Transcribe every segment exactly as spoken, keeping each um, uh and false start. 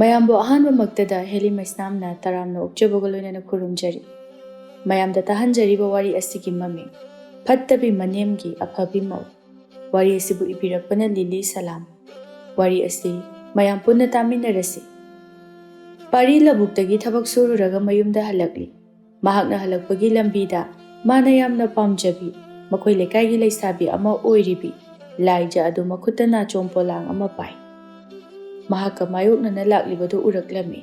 ꯃꯌꯥꯝꯕꯨ ꯑꯍꯥꯟꯕꯃꯛꯇꯗ ꯍꯦꯂꯤ ꯃꯩꯁꯅꯥꯝꯅ ꯇꯔꯥꯝꯅ ꯑꯣꯛꯆꯕꯒ ꯂꯣꯏꯅꯅ ꯈꯨꯔꯨꯝꯖꯔꯤ꯫ ꯃꯌꯥꯝꯗ ꯇꯥꯍꯟꯖꯔꯤꯕ ꯋꯥꯔꯤ ꯑꯁꯤꯒꯤ ꯃꯃꯤꯡ ꯐꯠꯇꯕꯤ ꯃꯅꯦꯝꯒꯤ ꯑꯐꯕꯤ ꯃꯧ꯫ ꯋꯥꯔꯤ ꯑꯁꯤꯕꯨ ꯏꯕꯤꯔꯛꯄꯅ ꯂꯤꯂꯤ ꯁꯂꯥꯝ꯫ ꯋꯥꯔꯤ ꯑꯁꯤ ꯃꯌꯥꯝ ꯄꯨꯟꯅ ꯇꯥꯃꯤꯟꯅꯔꯁꯤ꯫ ꯄꯥꯔꯤ ꯂꯧꯕꯨꯛꯇꯒꯤ ꯊꯕꯛ ꯁꯨꯔꯨꯔꯒ ꯃꯌꯨꯝꯗ ꯍꯜꯂꯛꯂꯤ꯫ ꯃꯍꯥꯛꯅ ꯍꯜꯂꯛꯄꯒꯤ ꯂꯝꯕꯤꯗ ꯃꯥꯅ ꯌꯥꯝꯅ ꯄꯥꯝꯖꯕꯤ, ꯃꯈꯣꯏ ꯂꯩꯀꯥꯏꯒꯤ ꯂꯩꯁꯥꯕꯤ ꯑꯃ ꯑꯣꯏꯔꯤꯕꯤ ꯂꯥꯏꯖ ꯑꯗꯨ ꯃꯈꯨꯠꯇ ꯅꯥꯆꯣꯝ ꯄꯣꯂꯥꯡ ꯑꯃ ꯄꯥꯏ꯫ ꯃꯍꯥꯛꯀ ꯃꯥꯌꯣꯛꯅꯅ ꯂꯥꯛꯂꯤꯕꯗꯨ ꯎꯔꯛꯂꯝꯃꯤ꯫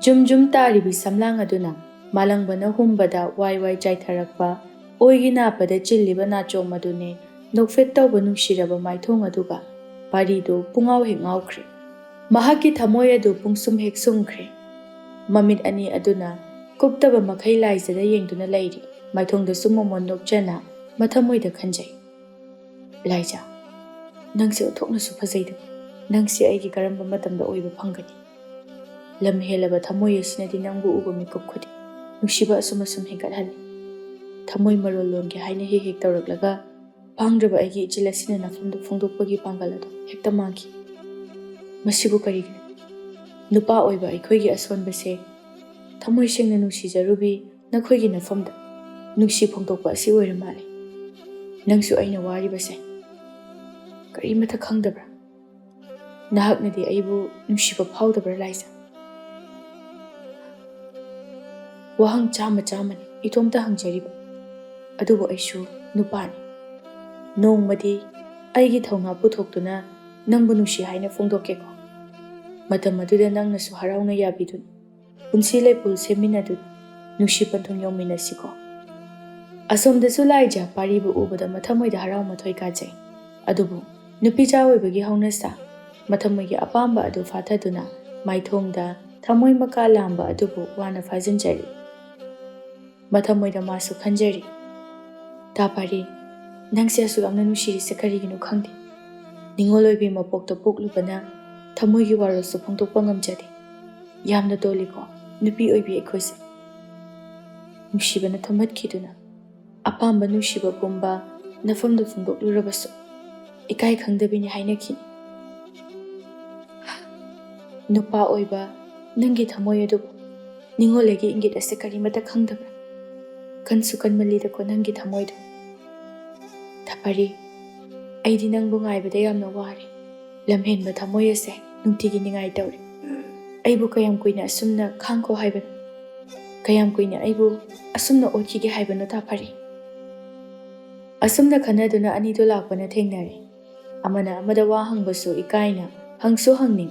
ꯖꯨꯝ ꯖꯨꯝ ꯇꯥꯔꯤꯕꯤ ꯁꯝꯂꯥꯡ ꯑꯗꯨꯅ ꯃꯥꯂꯪꯕꯅ ꯍꯨꯝꯕꯗ ꯋꯥꯏ ꯋꯥꯏ ꯆꯥꯏꯊꯔꯛꯄ ꯑꯣꯏꯒꯤ ꯅꯥꯞꯄꯗ ꯆꯤꯜꯂꯤꯕ ꯅꯥꯆꯣꯝ ꯑꯗꯨꯅꯦ ꯅꯣꯛꯐꯦꯠ ꯇꯧꯕ ꯅꯨꯡꯁꯤꯔꯕ ꯃꯥꯏꯊꯣꯡ ꯑꯗꯨꯒ ꯄꯥꯔꯤꯗꯨ ꯄꯨꯡꯉꯥꯎ ꯍꯦꯛ ꯉꯥꯎꯈ꯭ꯔꯦ꯫ ꯃꯍꯥꯛꯀꯤ ꯊꯃꯣꯏ ꯑꯗꯨ ꯄꯨꯡꯁꯨꯝ ꯍꯦꯛ ꯁꯨꯝꯈ꯭ꯔꯦ꯫ ꯃꯃꯤꯠ ꯑꯅꯤ ꯑꯗꯨꯅ ꯀꯨꯞꯇꯕ ꯃꯈꯩ ꯂꯥꯏꯖꯗ ꯌꯦꯡꯗꯨꯅ ꯂꯩꯔꯤ꯫ ꯃꯥꯏꯊꯣꯡꯗꯁꯨ ꯃꯃꯣꯟ ꯅꯣꯛꯆꯅ ꯃꯊꯃꯣꯏꯗ ꯈꯟꯖꯩ, "ꯂꯥꯏꯖ, ꯅꯪꯁꯦ ꯑꯣꯟꯊꯣꯛꯅꯁꯨ ꯐꯖꯩꯗ꯫ ꯅꯪꯁꯦ ꯑꯩꯒꯤ ꯀꯔꯝꯕ ꯃꯇꯝꯗ ꯑꯣꯏꯕ ꯐꯪꯒꯅꯤ? ꯂꯝ ꯍꯦꯜꯂꯕ ꯊꯃꯣꯏ ꯑꯁꯤꯅꯗꯤ ꯅꯪꯕꯨ ꯎꯕ ꯃꯤꯀꯨꯞ ꯈꯨꯗꯤꯡ ꯅꯨꯡꯁꯤꯕ ꯑꯁꯨꯝ ꯑꯁꯨꯝ ꯍꯦꯟꯒꯠꯍꯜꯂꯤ꯫ ꯊꯃꯣꯏ ꯃꯔꯣꯜ ꯂꯣꯟꯒꯦ ꯍꯥꯏꯅ ꯍꯦꯛ ꯍꯦꯛ ꯇꯧꯔꯛꯂꯒ ꯐꯥꯡꯗ꯭ꯔꯕ ꯑꯩꯒꯤ ꯏꯆꯤꯜ ꯑꯁꯤꯅ ꯅꯐꯝꯗ ꯐꯣꯡꯗꯣꯛꯄꯒꯤ ꯄꯥꯡꯒꯜ ꯑꯗꯨ ꯍꯦꯛꯇ ꯃꯥꯡꯈꯤ꯫ ꯃꯁꯤꯕꯨ ꯀꯔꯤꯒꯤꯅꯣ? ꯅꯨꯄꯥ ꯑꯣꯏꯕ ꯑꯩꯈꯣꯏꯒꯤ ꯑꯁꯣꯟꯕꯁꯦ ꯊꯃꯣꯏ ꯁꯦꯡꯅ ꯅꯨꯡꯁꯤꯖꯔꯨꯕꯤ ꯅꯈꯣꯏꯒꯤ ꯅꯐꯝꯗ ꯅꯨꯡꯁꯤ ꯐꯣꯡꯗꯣꯛꯄ ꯑꯁꯤ ꯑꯣꯏꯔ ꯃꯥꯜꯂꯦ꯫ ꯅꯪꯁꯨ ꯑꯩꯅ ꯋꯥꯔꯤꯕꯁꯦ ꯀꯔꯤꯃꯠꯇ ꯈꯪꯗꯕ꯭ꯔꯥ? ꯅꯍꯥꯛꯅꯗꯤ ꯑꯩꯕꯨ ꯅꯨꯡꯁꯤꯕ ꯐꯥꯎꯗꯕ꯭ꯔꯥ, ꯂꯥꯏꯖ?" ꯋꯥꯍꯪ ꯆꯥꯝꯃ ꯆꯥꯝꯃꯅꯤ ꯏꯇꯣꯝꯇ ꯍꯪꯖꯔꯤꯕ꯫ ꯑꯗꯨꯕꯨ ꯑꯩꯁꯨ ꯅꯨꯄꯥꯅꯤ꯫ ꯅꯣꯡꯃꯗꯤ ꯑꯩꯒꯤ ꯊꯧꯅꯥ ꯄꯨꯊꯣꯛꯇꯨꯅ ꯅꯪꯕꯨ ꯅꯨꯡꯁꯤ ꯍꯥꯏꯅ ꯐꯣꯡꯗꯣꯛꯀꯦꯀꯣ꯫ ꯃꯇꯝ ꯑꯗꯨꯗ ꯅꯪꯅꯁꯨ ꯍꯔꯥꯎꯅ ꯌꯥꯕꯤꯗꯨꯅ ꯄꯨꯟꯁꯤ ꯂꯩꯄꯨꯜ ꯁꯦꯝꯃꯤꯟꯅꯗꯨꯅ ꯅꯨꯡꯁꯤ ꯄꯟꯊꯨꯡ ꯌꯧꯃꯤꯟꯅꯁꯤꯀꯣ꯫ ꯑꯁꯣꯝꯗꯁꯨ ꯂꯥꯏꯖ ꯄꯥꯔꯤꯕꯨ ꯎꯕꯗ ꯃꯊꯃꯣꯏꯗ ꯍꯔꯥꯎ ꯃꯊꯣꯏ ꯀꯥꯖꯩ꯫ ꯑꯗꯨꯕꯨ ꯅꯨꯄꯤꯆꯥ ꯑꯣꯏꯕꯒꯤ ꯍꯧꯅꯁꯥ, ꯃꯊꯃꯣꯏꯒꯤ ꯑꯄꯥꯝꯕ ꯑꯗꯨ ꯐꯥꯊꯗꯨꯅ ꯃꯥꯏꯊꯣꯡꯗ ꯊꯃꯣꯏ ꯃꯀꯥ ꯂꯥꯝꯕ ꯑꯗꯨꯕꯨ ꯋꯥꯅ ꯐꯥꯖꯤꯟꯖꯔꯤ꯫ ꯃꯊꯃꯣꯏꯗ ꯃꯥꯁꯨ ꯈꯟꯖꯔꯤ, "ꯇꯥ ꯄꯥꯔꯤ, ꯅꯪꯁꯦ ꯑꯁꯨꯛ ꯌꯥꯝꯅ ꯅꯨꯡꯁꯤꯔꯤꯁꯦ ꯀꯔꯤꯒꯤꯅꯣ ꯈꯪꯗꯦ꯫ ꯅꯤꯉꯣꯜ ꯑꯣꯏꯕꯤ ꯃꯄꯣꯛꯇ ꯄꯣꯛꯂꯨꯕꯅ ꯊꯃꯣꯏꯒꯤ ꯋꯥꯔꯣꯜꯁꯨ ꯐꯣꯡꯗꯣꯛꯄ ꯉꯝꯖꯗꯦ꯫ ꯌꯥꯝꯅ ꯇꯣꯜꯂꯤꯀꯣ ꯅꯨꯄꯤ ꯑꯣꯏꯕꯤ ꯑꯩꯈꯣꯏꯁꯦ꯫ ꯅꯨꯡꯁꯤꯕꯅ ꯊꯨꯝꯍꯠꯈꯤꯗꯨꯅ ꯑꯄꯥꯝꯕ ꯅꯨꯡꯁꯤꯕ ꯄꯨꯝꯕ ꯅꯐꯝꯗ ꯐꯣꯡꯗꯣꯛꯂꯨꯔꯕꯁꯨ ꯏꯀꯥꯏ ꯈꯪꯗꯕꯤꯅꯤ ꯍꯥꯏꯅꯈꯤꯅꯤ꯫" ꯅꯨꯄꯥ ꯑꯣꯏꯕ ꯅꯪꯒꯤ ꯊꯃꯣꯏ ꯑꯗꯨꯕꯨ ꯅꯤꯡꯉꯣꯜꯂꯩꯒꯤ ꯏꯪꯒꯤꯠ ꯑꯁꯦ ꯀꯔꯤꯃꯠꯇ ꯈꯪꯗꯕ꯭ꯔꯥ? ꯀꯟꯁꯨ ꯀꯟꯃꯜꯂꯤꯗꯀꯣ ꯅꯪꯒꯤ ꯊꯃꯣꯏꯗꯣ꯫ ꯊꯥꯄꯔꯤ, ꯑꯩꯗꯤ ꯅꯪꯕꯨ ꯉꯥꯏꯕꯗ ꯌꯥꯝꯅ ꯋꯥꯔꯦ꯫ ꯂꯝꯍꯦꯟꯕ ꯊꯃꯣꯏ ꯑꯁꯦ ꯅꯨꯡꯇꯤꯒꯤ ꯅꯤꯡꯉꯥꯏ ꯇꯧꯔꯤ꯫ ꯑꯩꯕꯨ ꯀꯌꯥꯝ ꯀꯨꯏꯅ ꯑꯁꯨꯝꯅ ꯈꯥꯡꯈꯣ ꯍꯥꯏꯕꯅꯣ? ꯀꯌꯥꯝ ꯀꯨꯏꯅ ꯑꯩꯕꯨ ꯑꯁꯨꯝꯅ ꯑꯣꯠꯈꯤꯒꯦ ꯍꯥꯏꯕꯅꯣ ꯊꯥꯄꯔꯤ? ꯑꯁꯨꯝꯅ ꯈꯟꯅꯗꯨꯅ ꯑꯅꯤꯗꯨ ꯂꯥꯛꯄꯅ ꯊꯦꯡꯅꯔꯦ꯫ ꯑꯃꯅ ꯑꯃꯗ ꯋꯥ ꯍꯪꯕꯁꯨ ꯏꯀꯥꯏꯅ ꯍꯪꯁꯨ ꯍꯪꯅꯤꯡ꯫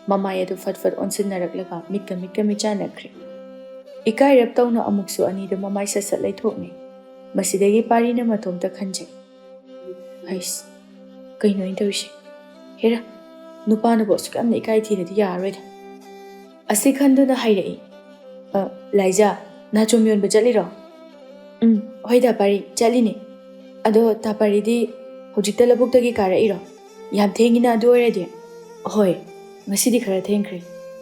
ꯃꯃꯥꯏ ꯑꯗꯨ ꯐꯠ ꯐꯠ ꯑꯣꯟꯁꯤꯟꯅꯔꯛꯂꯒ ꯃꯤꯠꯀ ꯃꯤꯠꯀ ꯃꯤꯆꯥꯟꯅꯈ꯭ꯔꯦ꯫ ꯏꯀꯥꯏꯔꯞ ꯇꯧꯅ ꯑꯃꯨꯛꯁꯨ ꯑꯅꯤꯗꯨ ꯃꯃꯥꯏ ꯁꯠ ꯁꯠ ꯂꯩꯊꯣꯛꯅꯩ꯫ ꯃꯁꯤꯗꯒꯤ ꯄꯥꯔꯤꯅ ꯃꯇꯣꯝꯇ ꯈꯟꯖꯩ, "ꯍꯩꯁ, ꯀꯩꯅꯣ ꯑꯩꯅ ꯇꯧꯔꯤꯁꯦ? ꯍꯦꯔꯥ, ꯅꯨꯄꯥꯅꯕꯨ ꯑꯁꯨꯛ ꯌꯥꯝꯅ ꯏꯀꯥꯏ ꯊꯤꯔꯗꯤ ꯌꯥꯔꯔꯣꯏꯗ"꯫ ꯑꯁꯤ ꯈꯟꯗꯨꯅ ꯍꯥꯏꯔꯛꯏ, "ꯑ, ꯂꯥꯏꯖꯥ, ꯅꯥꯆꯣꯝ ꯌꯣꯟꯕ ꯆꯠꯂꯤꯔꯣ?" "ꯎꯝ, ꯍꯣꯏ ꯇꯥꯄꯥꯔꯤ, ꯆꯠꯂꯤꯅꯦ꯫ ꯑꯗꯣ ꯇꯥꯄꯥꯔꯤꯗꯤ ꯍꯧꯖꯤꯛꯇ ꯂꯧꯕꯨꯛꯇꯒꯤ ꯀꯥꯔꯛꯏꯔꯣ? ꯌꯥꯝ ꯊꯦꯡꯉꯤꯅ ꯑꯗꯨ ꯑꯣꯏꯔꯗꯤ?" "ꯍꯣꯏ, ꯉꯁꯤꯗꯤ ꯈꯔ ꯊꯦꯡꯈ꯭ꯔꯦ꯫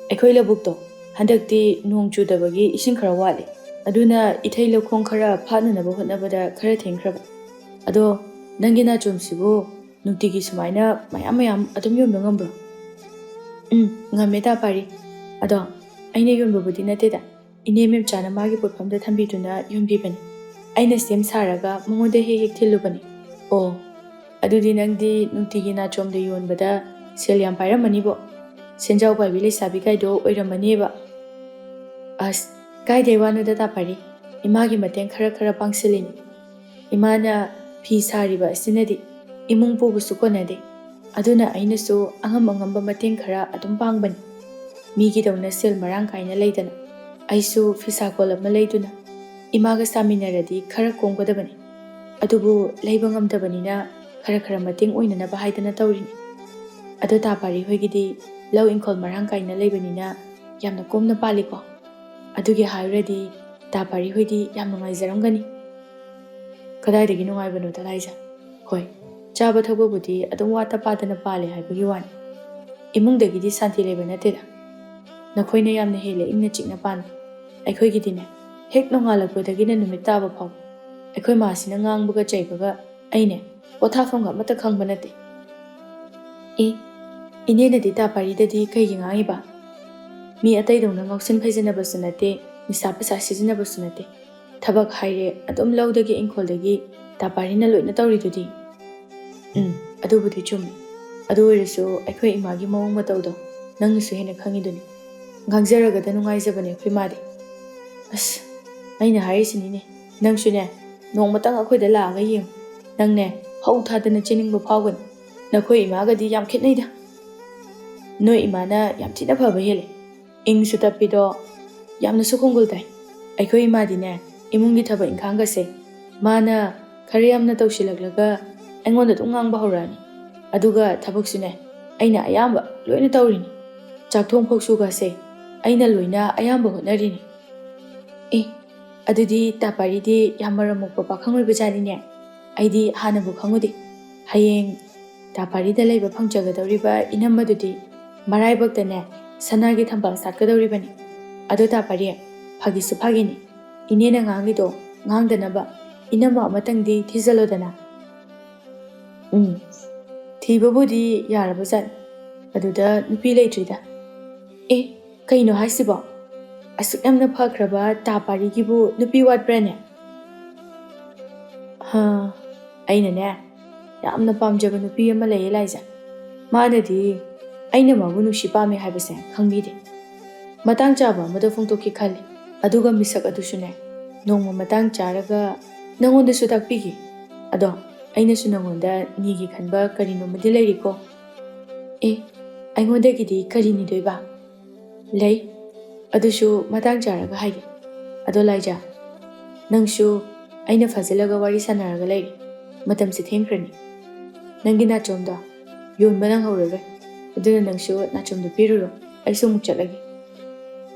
ꯑꯩꯈꯣꯏ ꯂꯧꯕꯨꯛꯇꯣ ꯍꯟꯗꯛꯇꯤ ꯅꯣꯡ ꯆꯨꯗꯕꯒꯤ ꯏꯁꯤꯡ ꯈꯔ ꯋꯥꯠꯂꯦ꯫ ꯑꯗꯨꯅ ꯏꯊꯩ ꯂꯧꯈꯣꯡ ꯈꯔ ꯐꯥꯠꯅꯅꯕ ꯍꯣꯠꯅꯕꯗ ꯈꯔ ꯊꯦꯡꯈ꯭ꯔꯕ꯫ ꯑꯗꯣ ꯅꯪꯒꯤ ꯅꯥꯆꯣꯝꯁꯤꯕꯨ ꯅꯨꯡꯇꯤꯒꯤ ꯁꯨꯃꯥꯏꯅ ꯃꯌꯥꯝ ꯃꯌꯥꯝ ꯑꯗꯨꯝ ꯌꯣꯟꯕ ꯉꯝꯕ꯭ꯔꯣ?" "ꯎꯝ, ꯉꯝꯃꯦ ꯇꯥꯄꯥꯔꯤ꯫ ꯑꯗꯣ ꯑꯩꯅ ꯌꯣꯟꯕꯕꯨꯗꯤ ꯅꯠꯇꯦꯗ, ꯏꯅꯦ ꯃꯦꯝꯆꯥꯅ ꯃꯥꯒꯤ ꯄꯣꯠꯐꯝꯗ ꯊꯝꯕꯤꯗꯨꯅ ꯌꯣꯟꯕꯤꯕꯅꯤ꯫ ꯑꯩꯅ ꯁꯦꯝ ꯁꯥꯔꯒ ꯃꯉꯣꯟꯗ ꯍꯦꯛ ꯍꯦꯛ ꯊꯤꯜꯂꯨꯕꯅꯤ꯫" "ꯑꯣ, ꯑꯗꯨꯗꯤ ꯅꯪꯗꯤ ꯅꯨꯡꯇꯤꯒꯤ ꯅꯥꯆꯣꯝꯗ ꯌꯣꯟꯕꯗ ꯁꯦꯜ ꯌꯥꯝ ꯄꯥꯏꯔꯝꯃꯅꯤꯕꯣ? ꯁꯦꯟꯖꯥꯎ ꯄꯥꯏꯕꯤ ꯂꯩꯁꯥꯕꯤ ꯀꯥꯏꯗꯣ ꯑꯣꯏꯔꯝꯃꯅꯦꯕ꯫" "ꯑꯁ, ꯀꯥꯏꯗꯩ ꯋꯥꯅꯣꯗ ꯇꯥꯄꯥꯔꯤ, ꯏꯃꯥꯒꯤ ꯃꯇꯦꯡ ꯈꯔ ꯈꯔ ꯄꯥꯡꯁꯤꯜꯂꯤꯅꯤ꯫ ꯏꯃꯥꯅ ꯐꯤ ꯁꯥꯔꯤꯕ ꯑꯁꯤꯅꯗꯤ ꯏꯃꯨꯡ ꯄꯨꯕꯁꯨ ꯀꯣꯟꯅꯗꯦ꯫ ꯑꯗꯨꯅ ꯑꯩꯅꯁꯨ ꯑꯉꯝ ꯑꯉꯝꯕ ꯃꯇꯦꯡ ꯈꯔ ꯑꯗꯨꯝ ꯄꯥꯡꯕꯅꯤ꯫ ꯃꯤꯒꯤꯗꯧꯅ ꯁꯦꯜ ꯃꯔꯥꯡ ꯀꯥꯏꯅ ꯂꯩꯗꯅ ꯑꯩꯁꯨ ꯐꯤꯁꯥꯀꯣꯜ ꯑꯃ ꯂꯩꯗꯨꯅ ꯏꯃꯥꯒ ꯁꯥꯃꯤꯟꯅꯔꯗꯤ ꯈꯔ ꯀꯣꯝꯒꯗꯕꯅꯤ꯫ ꯑꯗꯨꯕꯨ ꯂꯩꯕ ꯉꯝꯗꯕꯅꯤꯅ ꯈꯔ ꯈꯔ ꯃꯇꯦꯡ ꯑꯣꯏꯅꯅꯕ ꯍꯥꯏꯗꯅ ꯇꯧꯔꯤꯅꯤ꯫ ꯑꯗꯣ ꯇꯥꯄꯥꯔꯤ ꯍꯣꯏꯒꯤꯗꯤ ꯂꯧ ꯏꯪꯈꯣꯜ ꯃꯔꯥꯡ ꯀꯥꯏꯅ ꯂꯩꯕꯅꯤꯅ ꯌꯥꯝꯅ ꯀꯣꯝꯅ ꯄꯥꯜꯂꯤꯀꯣ? ꯑꯗꯨꯒꯤ ꯍꯥꯏꯔꯨꯔꯗꯤ ꯇꯥꯄꯥꯔꯤ ꯍꯣꯏꯗꯤ ꯌꯥꯝ ꯅꯨꯡꯉꯥꯏꯖꯔꯝꯒꯅꯤ꯫" "ꯀꯗꯥꯏꯗꯒꯤ ꯅꯨꯡꯉꯥꯏꯕꯅꯣꯗ ꯂꯥꯏꯖꯥ? ꯍꯣꯏ, ꯆꯥꯕ ꯊꯛꯄꯕꯨꯗꯤ ꯑꯗꯨꯝ ꯋꯥꯠꯇ ꯄꯥꯗꯅ ꯄꯥꯜꯂꯦ ꯍꯥꯏꯕꯒꯤ ꯋꯥꯅꯤ꯫ ꯏꯃꯨꯡꯗꯒꯤꯗꯤ ꯁꯥꯟꯇꯤ ꯂꯩꯕ ꯅꯠꯇꯦꯗ꯫ ꯅꯈꯣꯏꯅ ꯌꯥꯝꯅ ꯍꯦꯜꯂꯦ ꯏꯪꯅ ꯆꯤꯛꯅ ꯄꯥꯟꯕ꯫ ꯑꯩꯈꯣꯏꯒꯤꯗꯤꯅꯦ, ꯍꯦꯛ ꯅꯣꯡꯉꯥꯜꯂꯛꯄꯗꯒꯤꯅ ꯅꯨꯃꯤꯠ ꯇꯥꯕ ꯐꯥꯎꯕ ꯑꯩꯈꯣꯏ ꯃꯥꯁꯤꯅ ꯉꯥꯡꯕꯒ ꯆꯩꯕꯒ ꯑꯩꯅꯦ ꯄꯣꯊꯥꯐꯝꯒ ꯑꯃꯠꯇ ꯈꯪꯕ ꯅꯠꯇꯦ꯫" "ꯑꯦ, ꯏꯅꯦꯅꯗꯤ ꯇꯥ ꯄꯥꯔꯤꯗꯗꯤ ꯀꯩꯒꯤ ꯉꯥꯡꯉꯤꯕ? ꯃꯤ ꯑꯇꯩꯗꯧꯅ ꯉꯥꯎꯁꯤꯟ ꯐꯩꯖꯅꯕꯁꯨ ꯅꯠꯇꯦ, ꯅꯤꯁꯥ ꯄꯩꯁꯥ ꯁꯤꯖꯤꯟꯅꯕꯁꯨ ꯅꯠꯇꯦ꯫ ꯊꯕꯛ ꯍꯥꯏꯔꯦ ꯑꯗꯨꯝ ꯂꯧꯗꯒꯤ ꯏꯪꯈꯣꯜꯗꯒꯤ ꯇꯥ ꯄꯥꯔꯤꯅ ꯂꯣꯏꯅ ꯇꯧꯔꯤꯗꯨꯗꯤ꯫ ꯎꯝ, ꯑꯗꯨꯕꯨꯗꯤ ꯆꯨꯝꯃꯤ꯫ ꯑꯗꯨ ꯑꯣꯏꯔꯁꯨ ꯑꯩꯈꯣꯏ ꯏꯃꯥꯒꯤ ꯃꯑꯣꯡ ꯃꯇꯧꯗꯣ ꯅꯪꯅꯁꯨ ꯍꯦꯟꯅ ꯈꯪꯉꯤꯗꯨꯅꯤ꯫ ꯉꯥꯡꯖꯔꯒꯗ ꯅꯨꯡꯉꯥꯏꯖꯕꯅꯦ ꯑꯩꯈꯣꯏ ꯃꯥꯗꯤ꯫ ꯑꯁ, ꯑꯩꯅ ꯍꯥꯏꯔꯤꯁꯤꯅꯤꯅꯦ, ꯅꯪꯁꯨꯅꯦ ꯅꯣꯡꯃꯇꯪ ꯑꯩꯈꯣꯏꯗ ꯂꯥꯛꯑꯒ ꯌꯦꯡꯉꯨ꯫ ꯅꯪꯅꯦ ꯍꯧ ꯊꯥꯗꯅ ꯆꯦꯟꯅꯤꯡꯕ ꯐꯥꯎꯒꯅꯤ꯫ ꯅꯈꯣꯏ ꯏꯃꯥꯒꯗꯤ ꯌꯥꯝ ꯈꯦꯠꯅꯩꯗ꯫ ꯅꯣꯏ ꯏꯃꯥꯅ ꯌꯥꯝ ꯊꯤꯅ ꯐꯕ ꯍꯦꯜꯂꯦ꯫ ꯏꯪꯁꯨ ꯇꯞꯄꯤꯗꯣ ꯌꯥꯝꯅꯁꯨ ꯈꯣꯡꯒꯨꯜ ꯇꯥꯏ꯫ ꯑꯩꯈꯣꯏ ꯏꯃꯥꯗꯤꯅꯦ ꯏꯃꯨꯡꯒꯤ ꯊꯕꯛ ꯏꯪꯈꯥꯡꯒꯁꯦ ꯃꯥꯅ ꯈꯔ ꯌꯥꯝꯅ ꯇꯧꯁꯤꯜꯂꯛꯂꯒ ꯑꯩꯉꯣꯟꯗ ꯑꯗꯨꯝ ꯉꯥꯡꯕ ꯍꯧꯔꯛꯑꯅꯤ꯫ ꯑꯗꯨꯒ ꯊꯕꯛꯁꯨꯅꯦ ꯑꯩꯅ ꯑꯌꯥꯝꯕ ꯂꯣꯏꯅ ꯇꯧꯔꯤꯅꯤ꯫ ꯆꯥꯛ ꯊꯣꯡ ꯐꯥꯎꯁꯨꯒꯁꯦ ꯑꯩꯅ ꯂꯣꯏꯅ ꯑꯌꯥꯝꯕ ꯍꯣꯠꯅꯔꯤꯅꯤ꯫ ꯑꯦ, ꯑꯗꯨꯗꯤ ꯇꯥ ꯄꯥꯔꯤꯗꯤ ꯌꯥꯝ ꯃꯔꯝ ꯃꯣꯛꯄ ꯄꯥꯈꯪ ꯑꯣꯏꯕꯖꯥꯠꯅꯤꯅꯦ꯫ ꯑꯩꯗꯤ ꯍꯥꯟꯅꯕꯨ ꯈꯪꯉꯨꯗꯦ꯫ ꯍꯌꯦꯡ ꯇꯥ ꯄꯥꯔꯤꯗ ꯂꯩꯕ ꯐꯪꯖꯒꯗꯧꯔꯤꯕ ꯏꯅꯝꯃꯗꯨꯗꯤ ꯃꯔꯥꯏꯕꯛꯇꯅꯦ ꯁꯅꯥꯒꯤ ꯊꯝꯕꯥꯜ ꯁꯥꯠꯀꯗꯧꯔꯤꯕꯅꯤ꯫ ꯑꯗꯣ ꯇꯥ ꯄꯥꯔꯤ, ꯐꯥꯒꯤꯁꯨ ꯐꯥꯒꯤꯅꯤ꯫ ꯏꯅꯦꯅ ꯉꯥꯡꯉꯤꯗꯣ ꯉꯥꯡꯗꯅꯕ ꯏꯅꯝꯃ ꯑꯃꯇꯪꯗꯤ ꯊꯤꯖꯜꯂꯣꯗꯅ꯫ ꯎꯝ, ꯊꯤꯕꯕꯨꯗꯤ ꯌꯥꯔꯕꯖꯥꯠꯅꯤ꯫ ꯑꯗꯨꯗ ꯅꯨꯄꯤ ꯂꯩꯇ꯭ꯔꯤꯗ꯫ ꯑꯦ, ꯀꯩꯅꯣ ꯍꯥꯏꯁꯤꯕꯣ? ꯑꯁꯨꯛ ꯌꯥꯝꯅ ꯐꯈ꯭ꯔꯕ ꯇꯥ ꯄꯥꯔꯤꯒꯤꯕꯨ ꯅꯨꯄꯤ ꯋꯥꯠꯄ꯭ꯔꯥꯅꯦ? ꯍꯥ, ꯑꯩꯅꯅꯦ ꯌꯥꯝꯅ ꯄꯥꯝꯖꯕ ꯅꯨꯄꯤ ꯑꯃ ꯂꯩꯌꯦ ꯂꯥꯏꯖꯥ꯫ ꯃꯥꯅꯗꯤ ꯑꯩꯅ ꯃꯥꯕꯨ ꯅꯨꯡꯁꯤ ꯄꯥꯝꯃꯤ ꯍꯥꯏꯕꯁꯦ ꯈꯪꯕꯤꯗꯦ꯫ ꯃꯇꯥꯡ ꯆꯥꯕ ꯑꯃꯗ ꯐꯣꯡꯗꯣꯛꯀꯦ ꯈꯜꯂꯤ, ꯑꯗꯨꯒ ꯃꯤꯁꯛ ꯑꯗꯨꯁꯨꯅꯦ ꯅꯣꯡꯃ ꯃꯇꯥꯡ ꯆꯥꯔꯒ ꯅꯪꯉꯣꯟꯗꯁꯨ ꯇꯥꯛꯄꯤꯒꯦ꯫ ꯑꯗꯣ ꯑꯩꯅꯁꯨ ꯅꯪꯉꯣꯟꯗ ꯅꯤꯒꯦ ꯈꯟꯕ ꯀꯔꯤꯅꯣꯃꯗꯤ ꯂꯩꯔꯤꯀꯣ꯫ ꯑꯦ, ꯑꯩꯉꯣꯟꯗꯒꯤꯗꯤ ꯀꯔꯤ ꯅꯤꯗꯣꯏꯕ? ꯂꯩ, ꯑꯗꯨꯁꯨ ꯃꯇꯥꯡ ꯆꯥꯔꯒ ꯍꯥꯏꯒꯦ꯫ ꯑꯗꯣ ꯂꯥꯏꯖꯥ, ꯅꯪꯁꯨ ꯑꯩꯅ ꯐꯥꯖꯤꯜꯂꯒ ꯋꯥꯔꯤ ꯁꯥꯟꯅꯔꯒ ꯂꯩꯔꯦ꯫ ꯃꯇꯝꯁꯦ ꯊꯦꯡꯈ꯭ꯔꯅꯤ꯫ ꯅꯪꯒꯤ ꯅꯥꯆꯣꯝꯗꯣ ꯌꯣꯟꯕ ꯅꯪꯍꯧꯔꯔꯣꯏ꯫ ꯑꯗꯨꯅ ꯅꯪꯁꯨ ꯅꯥꯆꯣꯝꯗꯣ ꯄꯤꯔꯨꯔꯣ, ꯑꯩꯁꯨ ꯑꯃꯨꯛ ꯆꯠꯂꯒꯦ꯫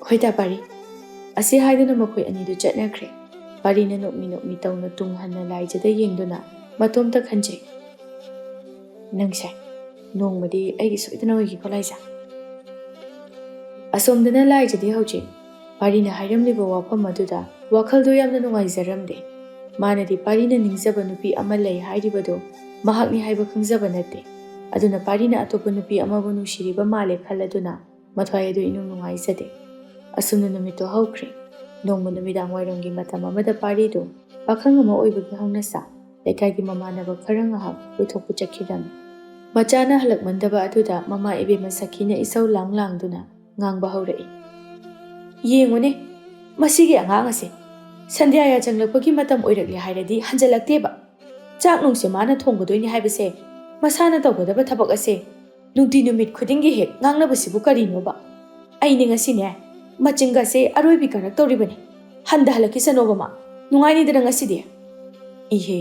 ꯍꯣꯏ ꯇꯥ ꯄꯥꯔꯤ꯫ ꯑꯁꯤ ꯍꯥꯏꯗꯨꯅ ꯃꯈꯣꯏ ꯑꯅꯤꯗꯨ ꯆꯠꯅꯈ꯭ꯔꯦ꯫ ꯄꯥꯔꯤꯅ ꯅꯣꯛꯃꯤ ꯅꯣꯛꯃꯤ ꯇꯧꯅ ꯇꯨꯡ ꯍꯟꯅ ꯂꯥꯏꯖꯗ ꯌꯦꯡꯗꯨꯅ ꯃꯇꯣꯝꯇ ꯈꯟꯖꯩ꯫ ꯅꯪꯁꯦ ꯅꯣꯡꯃꯗꯤ ꯑꯩꯒꯤ ꯁꯣꯏꯗꯅ ꯑꯣꯏꯒꯦꯀꯣ ꯂꯥꯏꯖꯥ꯫ ꯑꯁꯣꯝꯗꯅ ꯂꯥꯏꯖꯗꯤ ꯍꯧꯖꯤꯛ ꯄꯥꯔꯤꯅ ꯍꯥꯏꯔꯝꯂꯤꯕ ꯋꯥꯐꯝ ꯑꯗꯨꯗ ꯋꯥꯈꯜꯗꯨ ꯌꯥꯝꯅ ꯅꯨꯡꯉꯥꯏꯖꯔꯝꯗꯦ꯫ ꯃꯥꯅꯗꯤ ꯄꯥꯔꯤꯅ ꯅꯤꯡꯖꯕ ꯅꯨꯄꯤ ꯑꯃ ꯂꯩ ꯍꯥꯏꯔꯤꯕꯗꯨ ꯃꯍꯥꯛꯅꯤ ꯍꯥꯏꯕ ꯈꯪꯖꯕ ꯅꯠꯇꯦ꯫ ꯑꯗꯨꯅ ꯄꯥꯔꯤꯅ ꯑꯇꯣꯞꯄ ꯅꯨꯄꯤ ꯑꯃꯕꯨ ꯅꯨꯡꯁꯤꯔꯤꯕ ꯃꯥꯜꯂꯦ ꯈꯜꯂꯗꯨꯅ ꯃꯊ꯭ꯋꯥꯏ ꯑꯗꯨ ꯏꯅꯨꯡ ꯅꯨꯡꯉꯥꯏꯖꯗꯦ꯫ ꯑꯁꯨꯝꯅ ꯅꯨꯃꯤꯠꯇꯨ ꯍꯧꯈ꯭ꯔꯦ꯫ ꯅꯣꯡꯃ ꯅꯨꯃꯤꯗꯥꯡ ꯋꯥꯏꯔꯝꯒꯤ ꯃꯇꯝ ꯑꯃꯗ ꯄꯥꯔꯤꯗꯨ ꯄꯥꯈꯪ ꯑꯃ ꯑꯣꯏꯕꯒꯤ ꯍꯧꯅꯁꯥ ꯂꯩꯀꯥꯏꯒꯤ ꯃꯃꯥꯟꯅꯕ ꯈꯔ ꯉꯥꯏꯍꯥꯛ ꯀꯣꯏꯊꯣꯛꯄ ꯆꯠꯈꯤꯔꯝꯃꯤ꯫ ꯃꯆꯥꯅ ꯍꯜꯂꯛꯃꯟꯗꯕ ꯑꯗꯨꯗ ꯃꯃꯥ ꯏꯕꯦꯝꯃ ꯁꯈꯤꯅ ꯏꯁꯧ ꯂꯥꯡ ꯂꯥꯡꯗꯨꯅ ꯉꯥꯡꯕ ꯍꯧꯔꯛꯏ꯫ "ꯌꯦꯡꯉꯨꯅꯦ, ꯃꯁꯤꯒꯤ ꯑꯉꯥꯡ ꯑꯁꯦ ꯁꯟꯙ꯭ꯌꯥ ꯌꯥꯆꯪꯂꯛꯄꯒꯤ ꯃꯇꯝ ꯑꯣꯏꯔꯛꯂꯦ ꯍꯥꯏꯔꯗꯤ ꯍꯟꯖꯜꯂꯛꯇꯦꯕ꯫ ꯆꯥꯛ ꯅꯨꯡꯁꯦ ꯃꯥꯅ ꯊꯣꯡꯒꯗꯣꯏꯅꯤ ꯍꯥꯏꯕꯁꯦ ꯃꯁꯥꯅ ꯇꯧꯒꯗꯕ ꯊꯕꯛ ꯑꯁꯦ ꯅꯨꯡꯇꯤ ꯅꯨꯃꯤꯠ ꯈꯨꯗꯤꯡꯒꯤ ꯍꯦꯛ ꯉꯥꯡꯅꯕꯁꯤꯕꯨ ꯀꯔꯤꯅꯣꯕ? ꯑꯩꯅꯦ ꯉꯁꯤꯅꯦ ꯃꯆꯤꯟꯒꯁꯦ ꯑꯔꯣꯏꯕꯤ ꯀꯥꯔꯛꯇꯧꯔꯤꯕꯅꯤ꯫ ꯍꯟꯊꯍꯜꯂꯛꯈꯤꯁꯅꯣꯕ ꯃꯥ꯫ ꯅꯨꯡꯉꯥꯏꯅꯤꯗꯅ ꯉꯁꯤꯗꯤ?" "ꯏꯍꯦ,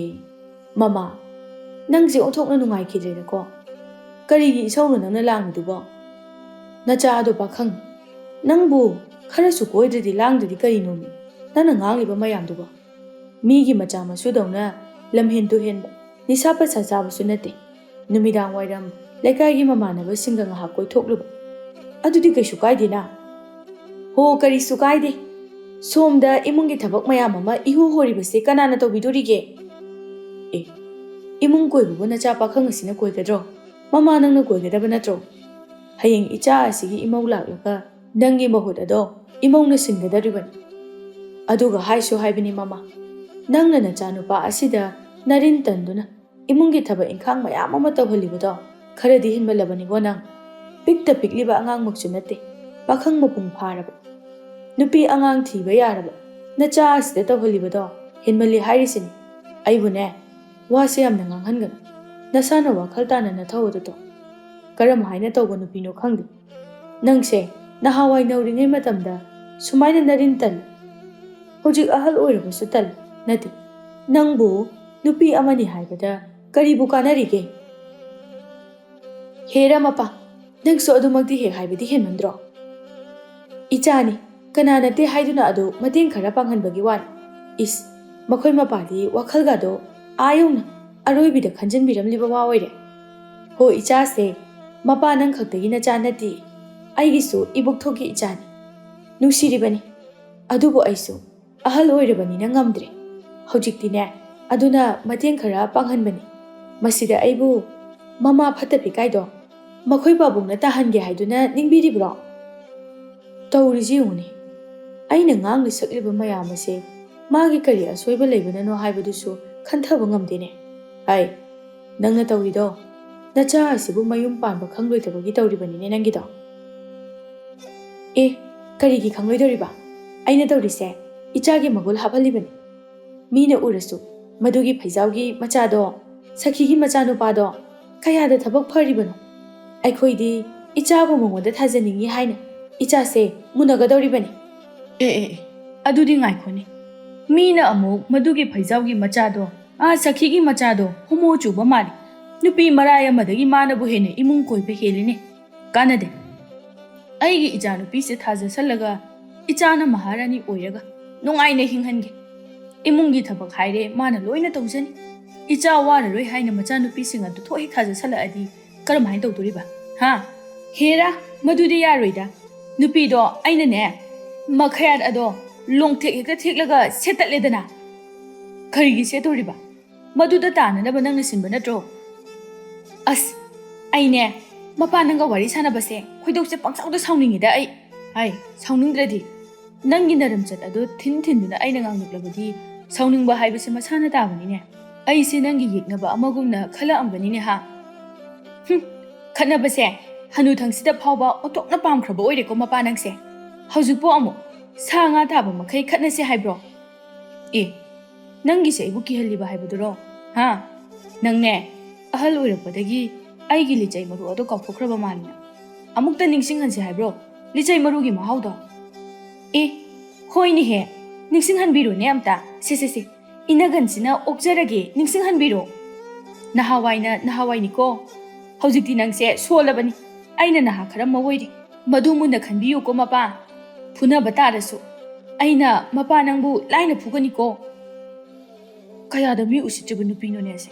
ꯃꯃꯥ, ꯅꯪꯁꯦ ꯑꯣꯟꯊꯣꯛꯅ ꯅꯨꯡꯉꯥꯏꯈꯤꯗ꯭ꯔꯦꯗꯀꯣ꯫ ꯀꯔꯤꯒꯤ ꯏꯁꯧꯅꯣ ꯅꯪꯅ ꯂꯥꯡꯉꯤꯗꯨꯕꯣ? ꯅꯆꯥ ꯑꯗꯣ ꯄꯥꯈꯪ, ꯅꯪꯕꯨ ꯈꯔꯁꯨ ꯀꯣꯏꯗ꯭ꯔꯗꯤ ꯂꯥꯡꯗ꯭ꯔꯗꯤ ꯀꯔꯤꯅꯣꯃꯤ ꯅꯪꯅ ꯉꯥꯡꯂꯤꯕ ꯃꯌꯥꯝꯗꯨꯕꯣ? ꯃꯤꯒꯤ ꯃꯆꯥ ꯃꯁꯨꯗꯧꯅ ꯂꯝꯍꯦꯟ ꯇꯨꯍꯦꯟꯕ, ꯅꯤꯁꯥ ꯄꯩꯁꯥ ꯆꯥꯕꯁꯨ ꯅꯠꯇꯦ꯫ ꯅꯨꯃꯤꯗꯥꯡ ꯋꯥꯏꯔꯝ ꯂꯩꯀꯥꯏꯒꯤ ꯃꯃꯥꯟꯅꯕꯁꯤꯡꯒ ꯉꯥꯏꯍꯥꯛ ꯀꯣꯏꯊꯣꯛꯂꯨꯕ, ꯑꯗꯨꯗꯤ ꯀꯩꯁꯨ ꯀꯥꯏꯗꯦꯅ?" "ꯍꯣ, ꯀꯔꯤꯁꯨ ꯀꯥꯏꯗꯦ꯫ ꯁꯣꯝꯗ ꯏꯃꯨꯡꯒꯤ ꯊꯕꯛ ꯃꯌꯥꯝ ꯑꯃ ꯏꯍꯨ ꯍꯣꯔꯤꯕꯁꯦ ꯀꯅꯥꯅ ꯇꯧꯕꯤꯗꯣꯔꯤꯒꯦ?" "ꯑꯦ, ꯏꯃꯨꯡ ꯀꯣꯏꯕꯕꯨ ꯅꯆꯥ ꯄꯥꯈꯪ ꯑꯁꯤꯅ ꯀꯣꯏꯒꯗ꯭ꯔꯣ? ꯃꯃꯥ ꯅꯪꯅ ꯀꯣꯏꯒꯗꯕ ꯅꯠꯇ꯭ꯔꯣ? ꯍꯌꯦꯡ ꯏꯆꯥ ꯑꯁꯤꯒꯤ ꯏꯃꯧ ꯂꯥꯛꯂꯒ ꯅꯪꯒꯤ ꯃꯍꯨꯠ ꯑꯗꯣ ꯏꯃꯧꯅ ꯁꯤꯟꯒꯗꯧꯔꯤꯕꯅꯤ꯫ ꯑꯗꯨꯒ ꯍꯥꯏꯁꯨ ꯍꯥꯏꯕꯅꯤ ꯃꯃꯥ, ꯅꯪꯅ ꯅꯆꯥꯅꯨꯄꯥ ꯑꯁꯤꯗ ꯅꯔꯤꯟ ꯇꯟꯗꯨꯅ ꯏꯃꯨꯡꯒꯤ ꯊꯕꯛ ꯏꯪꯈꯥꯡ ꯃꯌꯥꯝ ꯑꯃ ꯇꯧꯍꯜꯂꯤꯕꯗꯣ ꯈꯔꯗꯤ ꯍꯦꯟꯃꯜꯂꯕꯅꯤꯕꯣ ꯅꯪ꯫ ꯄꯤꯛꯇ ꯄꯤꯛꯂꯤꯕ ꯑꯉꯥꯡꯃꯛꯁꯨ ꯅꯠꯇꯦ, ꯄꯥꯈꯪ ꯃꯄꯨꯡ ꯐꯥꯔꯕ, ꯅꯨꯄꯤ ꯑꯉꯥꯡ ꯊꯤꯕ ꯌꯥꯔꯕ ꯅꯆꯥ ꯑꯁꯤꯗ ꯇꯧꯍꯜꯂꯤꯕꯗꯣ ꯍꯦꯟꯃꯜꯂꯤ ꯍꯥꯏꯔꯤꯁꯤꯅꯤ꯫ ꯑꯩꯕꯨꯅꯦ, ꯋꯥꯁꯦ ꯌꯥꯝꯅ ꯉꯥꯡꯍꯟꯒꯅꯨ꯫ ꯅꯁꯥꯅ ꯋꯥꯈꯜ ꯇꯥꯅ ꯅꯊꯧ ꯑꯗꯨ ꯇꯧ꯫ ꯀꯔꯝ ꯍꯥꯏꯅ ꯇꯧꯕ ꯅꯨꯄꯤꯅꯣ ꯈꯪꯗꯦ꯫ ꯅꯪꯁꯦ ꯅꯍꯥꯟꯋꯥꯏ ꯅꯧꯔꯤꯉꯩ ꯃꯇꯝꯗ ꯁꯨꯃꯥꯏꯅ ꯅꯔꯤꯟ ꯇꯜꯂꯤ, ꯍꯧꯖꯤꯛ ꯑꯍꯜ ꯑꯣꯏꯔꯕꯁꯨ ꯇꯜꯂꯤ꯫ ꯅꯠꯇꯦ, ꯅꯪꯕꯨ ꯅꯨꯄꯤ ꯑꯃꯅꯤ ꯍꯥꯏꯕꯗ ꯀꯔꯤꯕꯨ ꯀꯥꯟꯅꯔꯤꯒꯦ?" "ꯍꯦ ꯔꯃꯄꯥ, ꯅꯪꯁꯨ ꯑꯗꯨꯃꯛꯇꯤ ꯍꯦꯛ ꯍꯥꯏꯕꯗꯤ ꯍꯦꯟꯃꯟꯗ꯭ꯔꯣ? ꯏꯆꯥꯅꯤ, ꯀꯅꯥ ꯅꯠꯇꯦ ꯍꯥꯏꯗꯨꯅ ꯑꯗꯨ ꯃꯇꯦꯡ ꯈꯔ ꯄꯥꯡꯍꯟꯕꯒꯤ ꯋꯥꯅꯤ꯫ ꯏꯁ, ꯃꯈꯣꯏ ꯃꯄꯥꯗꯤ ꯋꯥꯈꯜꯒꯗꯣ ꯑꯥ ꯌꯧꯅ ꯑꯔꯣꯏꯕꯤꯗ ꯈꯟꯖꯤꯟꯕꯤꯔꯝꯂꯤꯕ ꯋꯥ ꯑꯣꯏꯔꯦ꯫ ꯍꯣ ꯏꯆꯥꯁꯦ, ꯃꯄꯥ ꯅꯪ ꯈꯛꯇꯒꯤ ꯅꯆꯥ ꯅꯠꯇꯦ, ꯑꯩꯒꯤꯁꯨ ꯏꯕꯣꯛꯊꯣꯛꯀꯤ ꯏꯆꯥꯅꯤ꯫ ꯅꯨꯡꯁꯤꯔꯤꯕꯅꯤ꯫ ꯑꯗꯨꯕꯨ ꯑꯩꯁꯨ ꯑꯍꯜ ꯑꯣꯏꯔꯕꯅꯤꯅ ꯉꯝꯗ꯭ꯔꯦ꯫ ꯍꯧꯖꯤꯛꯇꯤꯅꯦ, ꯑꯗꯨꯅ ꯃꯇꯦꯡ ꯈꯔ ꯄꯥꯡꯍꯟꯕꯅꯤ꯫ ꯃꯁꯤꯗ ꯑꯩꯕꯨ ꯃꯃꯥ ꯐꯠꯇ ꯄꯤꯀꯥꯏꯗꯣ ꯃꯈꯣꯏ ꯄꯥꯕꯨꯡꯅ ꯇꯥꯍꯟꯒꯦ ꯍꯥꯏꯗꯨꯅ ꯅꯤꯡꯕꯤꯔꯤꯕ꯭ꯔꯣ? ꯇꯧꯔꯤꯁꯤ ꯌꯦꯡꯉꯨꯅꯦ꯫ ꯑꯩꯅ ꯉꯥꯡꯂꯤ ꯁꯛꯂꯤꯕ ꯃꯌꯥꯝ ꯑꯁꯦ ꯃꯥꯒꯤ ꯀꯔꯤ ꯑꯁꯣꯏꯕ ꯂꯩꯕꯅꯅꯣ ꯍꯥꯏꯕꯗꯨꯁꯨ ꯈꯟꯊꯕ ꯉꯝꯗꯦꯅꯦ꯫ ꯑꯩ, ꯅꯪꯅ ꯇꯧꯔꯤꯗꯣ ꯅꯆꯥ ꯑꯁꯤꯕꯨ ꯃꯌꯨꯝ ꯄꯥꯟꯕ ꯈꯪꯂꯣꯏꯗꯕꯒꯤ ꯇꯧꯔꯤꯕꯅꯤꯅꯦ ꯅꯪꯒꯤꯗꯣ꯫ ꯑꯦ, ꯀꯔꯤꯒꯤ ꯈꯪꯂꯣꯏꯗꯧꯔꯤꯕ? ꯑꯩꯅ ꯇꯧꯔꯤꯁꯦ ꯏꯆꯥꯒꯤ ꯃꯒꯨꯟ ꯍꯥꯞꯍꯜꯂꯤꯕꯅꯤ꯫ ꯃꯤꯅ ꯎꯔꯁꯨ ꯃꯗꯨꯒꯤ ꯐꯩꯖꯥꯎꯒꯤ ꯃꯆꯥꯗꯣ, ꯁꯈꯤꯒꯤ ꯃꯆꯥꯅꯨꯄꯥꯗꯣ ꯀꯌꯥꯗ ꯊꯕꯛ ꯐꯔꯤꯕꯅꯣ? ꯑꯩꯈꯣꯏꯗꯤ ꯏꯆꯥꯕꯨ ꯃꯉꯣꯟꯗ ꯊꯥꯖꯅꯤꯡꯉꯤ ꯍꯥꯏꯅ ꯏꯆꯥꯁꯦ ꯃꯨꯟꯅꯒꯗꯧꯔꯤꯕꯅꯤ꯫ ꯑꯦ ꯑꯦ ꯑꯦ, ꯑꯗꯨꯗꯤ ꯉꯥꯏꯈꯣꯅꯦ꯫ ꯃꯤꯅ ꯑꯃꯨꯛ ꯃꯗꯨꯒꯤ ꯐꯩꯖꯥꯎꯒꯤ ꯃꯆꯥꯗꯣ, ꯑꯥ ꯁꯈꯤꯒꯤ ꯃꯆꯥꯗꯣ ꯍꯨꯃꯣ ꯆꯨꯕ ꯃꯥꯜꯂꯤ꯫ ꯅꯨꯄꯤ ꯃꯔꯥꯏ ꯑꯃꯗꯒꯤ ꯃꯥꯅꯕꯨ ꯍꯦꯟꯅ ꯏꯃꯨꯡ ꯀꯣꯏꯕ ꯍꯦꯜꯂꯤꯅꯦ꯫ ꯀꯥꯟꯅꯗꯦ꯫ ꯑꯩꯒꯤ ꯏꯆꯥꯅꯨꯄꯤꯁꯦ ꯊꯥꯖꯁꯜꯂꯒ ꯏꯆꯥꯅ ꯃꯍꯥꯔꯥꯅꯤ ꯑꯣꯏꯔꯒ ꯅꯨꯡꯉꯥꯏꯅ ꯍꯤꯡꯍꯟꯒꯦ꯫ ꯏꯃꯨꯡꯒꯤ ꯊꯕꯛ ꯍꯥꯏꯔꯦ ꯃꯥꯅ ꯂꯣꯏꯅ ꯇꯧꯖꯅꯤ꯫ ꯏꯆꯥ ꯋꯥꯔꯔꯣꯏ ꯍꯥꯏꯅ ꯃꯆꯥꯅꯨꯄꯤꯁꯤꯡ ꯑꯗꯨ ꯊꯣꯛ ꯍꯦꯛ ꯊꯥꯖꯁꯜꯂꯛꯑꯗꯤ ꯀꯔꯝꯍꯥꯏꯅ ꯇꯧꯗꯣꯔꯤꯕ? ꯍꯥ? ꯍꯦꯔꯥ, ꯃꯗꯨꯗꯤ ꯌꯥꯔꯣꯏꯗ꯫ ꯅꯨꯄꯤꯗꯣ ꯑꯩꯅꯅꯦ, ꯃꯈꯌꯥꯠ ꯑꯗꯣ ꯂꯣꯡꯊꯦꯛ ꯍꯦꯛꯇ ꯊꯦꯛꯂꯒ ꯁꯦꯠꯇꯠꯂꯦꯗꯅ꯫ ꯀꯔꯤꯒꯤ ꯁꯦꯠꯇꯣꯔꯤꯕ? ꯃꯗꯨꯗ ꯇꯥꯅꯅꯕ ꯅꯪꯅ ꯁꯤꯟꯕ ꯅꯠꯇ꯭ꯔꯣ? ꯑꯁ, ꯑꯩꯅꯦ, ꯃꯄꯥ ꯅꯪꯒ ꯋꯥꯔꯤ ꯁꯥꯟꯅꯕꯁꯦ ꯈꯣꯏꯗꯧꯁꯦ ꯄꯪꯁꯥꯎꯗ ꯁꯥꯎꯅꯤꯡꯉꯤꯗ ꯑꯩ꯫ ꯍꯥꯏ, ꯁꯥꯎꯅꯤꯡꯗ꯭ꯔꯗꯤ? ꯅꯪꯒꯤ ꯅꯔꯝꯆꯠ ꯑꯗꯨ ꯊꯤꯟ ꯊꯤꯟꯗꯨꯅ ꯑꯩꯅ ꯉꯥꯡꯂꯛꯂꯕꯗꯤ ꯁꯥꯎꯅꯤꯡꯕ ꯍꯥꯏꯕꯁꯤ ꯃꯁꯥꯅ ꯇꯥꯕꯅꯤꯅꯦ꯫ ꯑꯩꯁꯦ ꯅꯪꯒꯤ ꯌꯦꯛꯅꯕ ꯑꯃꯒꯨꯝꯅ ꯈꯜꯂꯛꯑꯝꯒꯅꯤꯅꯦ ꯍꯥ? ꯍꯨꯝ, ꯈꯠꯅꯕꯁꯦ ꯍꯅꯨꯊꯪꯁꯤꯗ ꯐꯥꯎꯕ ꯑꯣꯟꯊꯣꯛꯅ ꯄꯥꯝꯈ꯭ꯔꯕ ꯑꯣꯏꯔꯦꯀꯣ ꯃꯄꯥ ꯅꯪꯁꯦ꯫ ꯍꯧꯖꯤꯛꯄꯨ ꯑꯃꯨꯛ ꯁꯥ ꯉꯥ ꯇꯥꯕ ꯃꯈꯩ ꯈꯠꯅꯁꯦ ꯍꯥꯏꯕ꯭ꯔꯣ? ꯑꯦ, ꯅꯪꯒꯤꯁꯦ ꯑꯩꯕꯨ ꯀꯤꯍꯜꯂꯤꯕ ꯍꯥꯏꯕꯗꯨꯔꯣ? ꯍꯥ? ꯅꯪꯅꯦ, ꯑꯍꯜ ꯑꯣꯏꯔꯛꯄꯗꯒꯤ ꯑꯩꯒꯤ ꯂꯤꯆꯩ ꯃꯔꯨ ꯑꯗꯣ ꯀꯥꯎꯊꯣꯛꯈ꯭ꯔꯕ ꯃꯥꯜꯂꯤꯅ꯫ ꯑꯃꯨꯛꯇ ꯅꯤꯡꯁꯤꯡꯍꯟꯁꯦ ꯍꯥꯏꯕ꯭ꯔꯣ? ꯂꯤꯆꯩ ꯃꯔꯨꯒꯤ ꯃꯍꯥꯎꯗꯣ꯫ ꯑꯦ, ꯍꯣꯏꯅꯦꯍꯦ, ꯅꯤꯡꯁꯤꯡꯍꯟꯕꯤꯔꯣꯅꯦ ꯑꯝꯇ꯫ ꯁꯦ, ꯁꯦ, ꯁꯦ, ꯏꯅꯒꯟꯁꯤꯅ ꯑꯣꯛꯆꯔꯒꯦ, ꯅꯤꯡꯁꯤꯡꯍꯟꯕꯤꯔꯣ꯫ ꯅꯍꯥꯟꯋꯥꯏꯅ ꯅꯍꯥꯟꯋꯥꯏꯅꯤꯀꯣ꯫ ꯍꯧꯖꯤꯛꯇꯤ ꯅꯪꯁꯦ ꯁꯣꯜꯂꯕꯅꯤ꯫ ꯑꯩꯅ ꯅꯍꯥ ꯈꯔ ꯃꯧ ꯑꯣꯏꯔꯤ꯫ ꯃꯗꯨ ꯃꯨꯟꯅ ꯈꯟꯕꯤꯌꯨꯀꯣ ꯃꯄꯥ꯫ ꯐꯨꯅꯕ ꯇꯥꯔꯁꯨ ꯑꯩꯅ ꯃꯄꯥ ꯅꯪꯕꯨ ꯂꯥꯏꯅ ꯐꯨꯒꯅꯤꯀꯣ꯫ ꯀꯌꯥꯗ ꯃꯤ ꯎꯁꯤꯠꯇ꯭ꯔꯤꯕ ꯅꯨꯄꯤꯅꯣꯅꯦ ꯑꯁꯦ꯫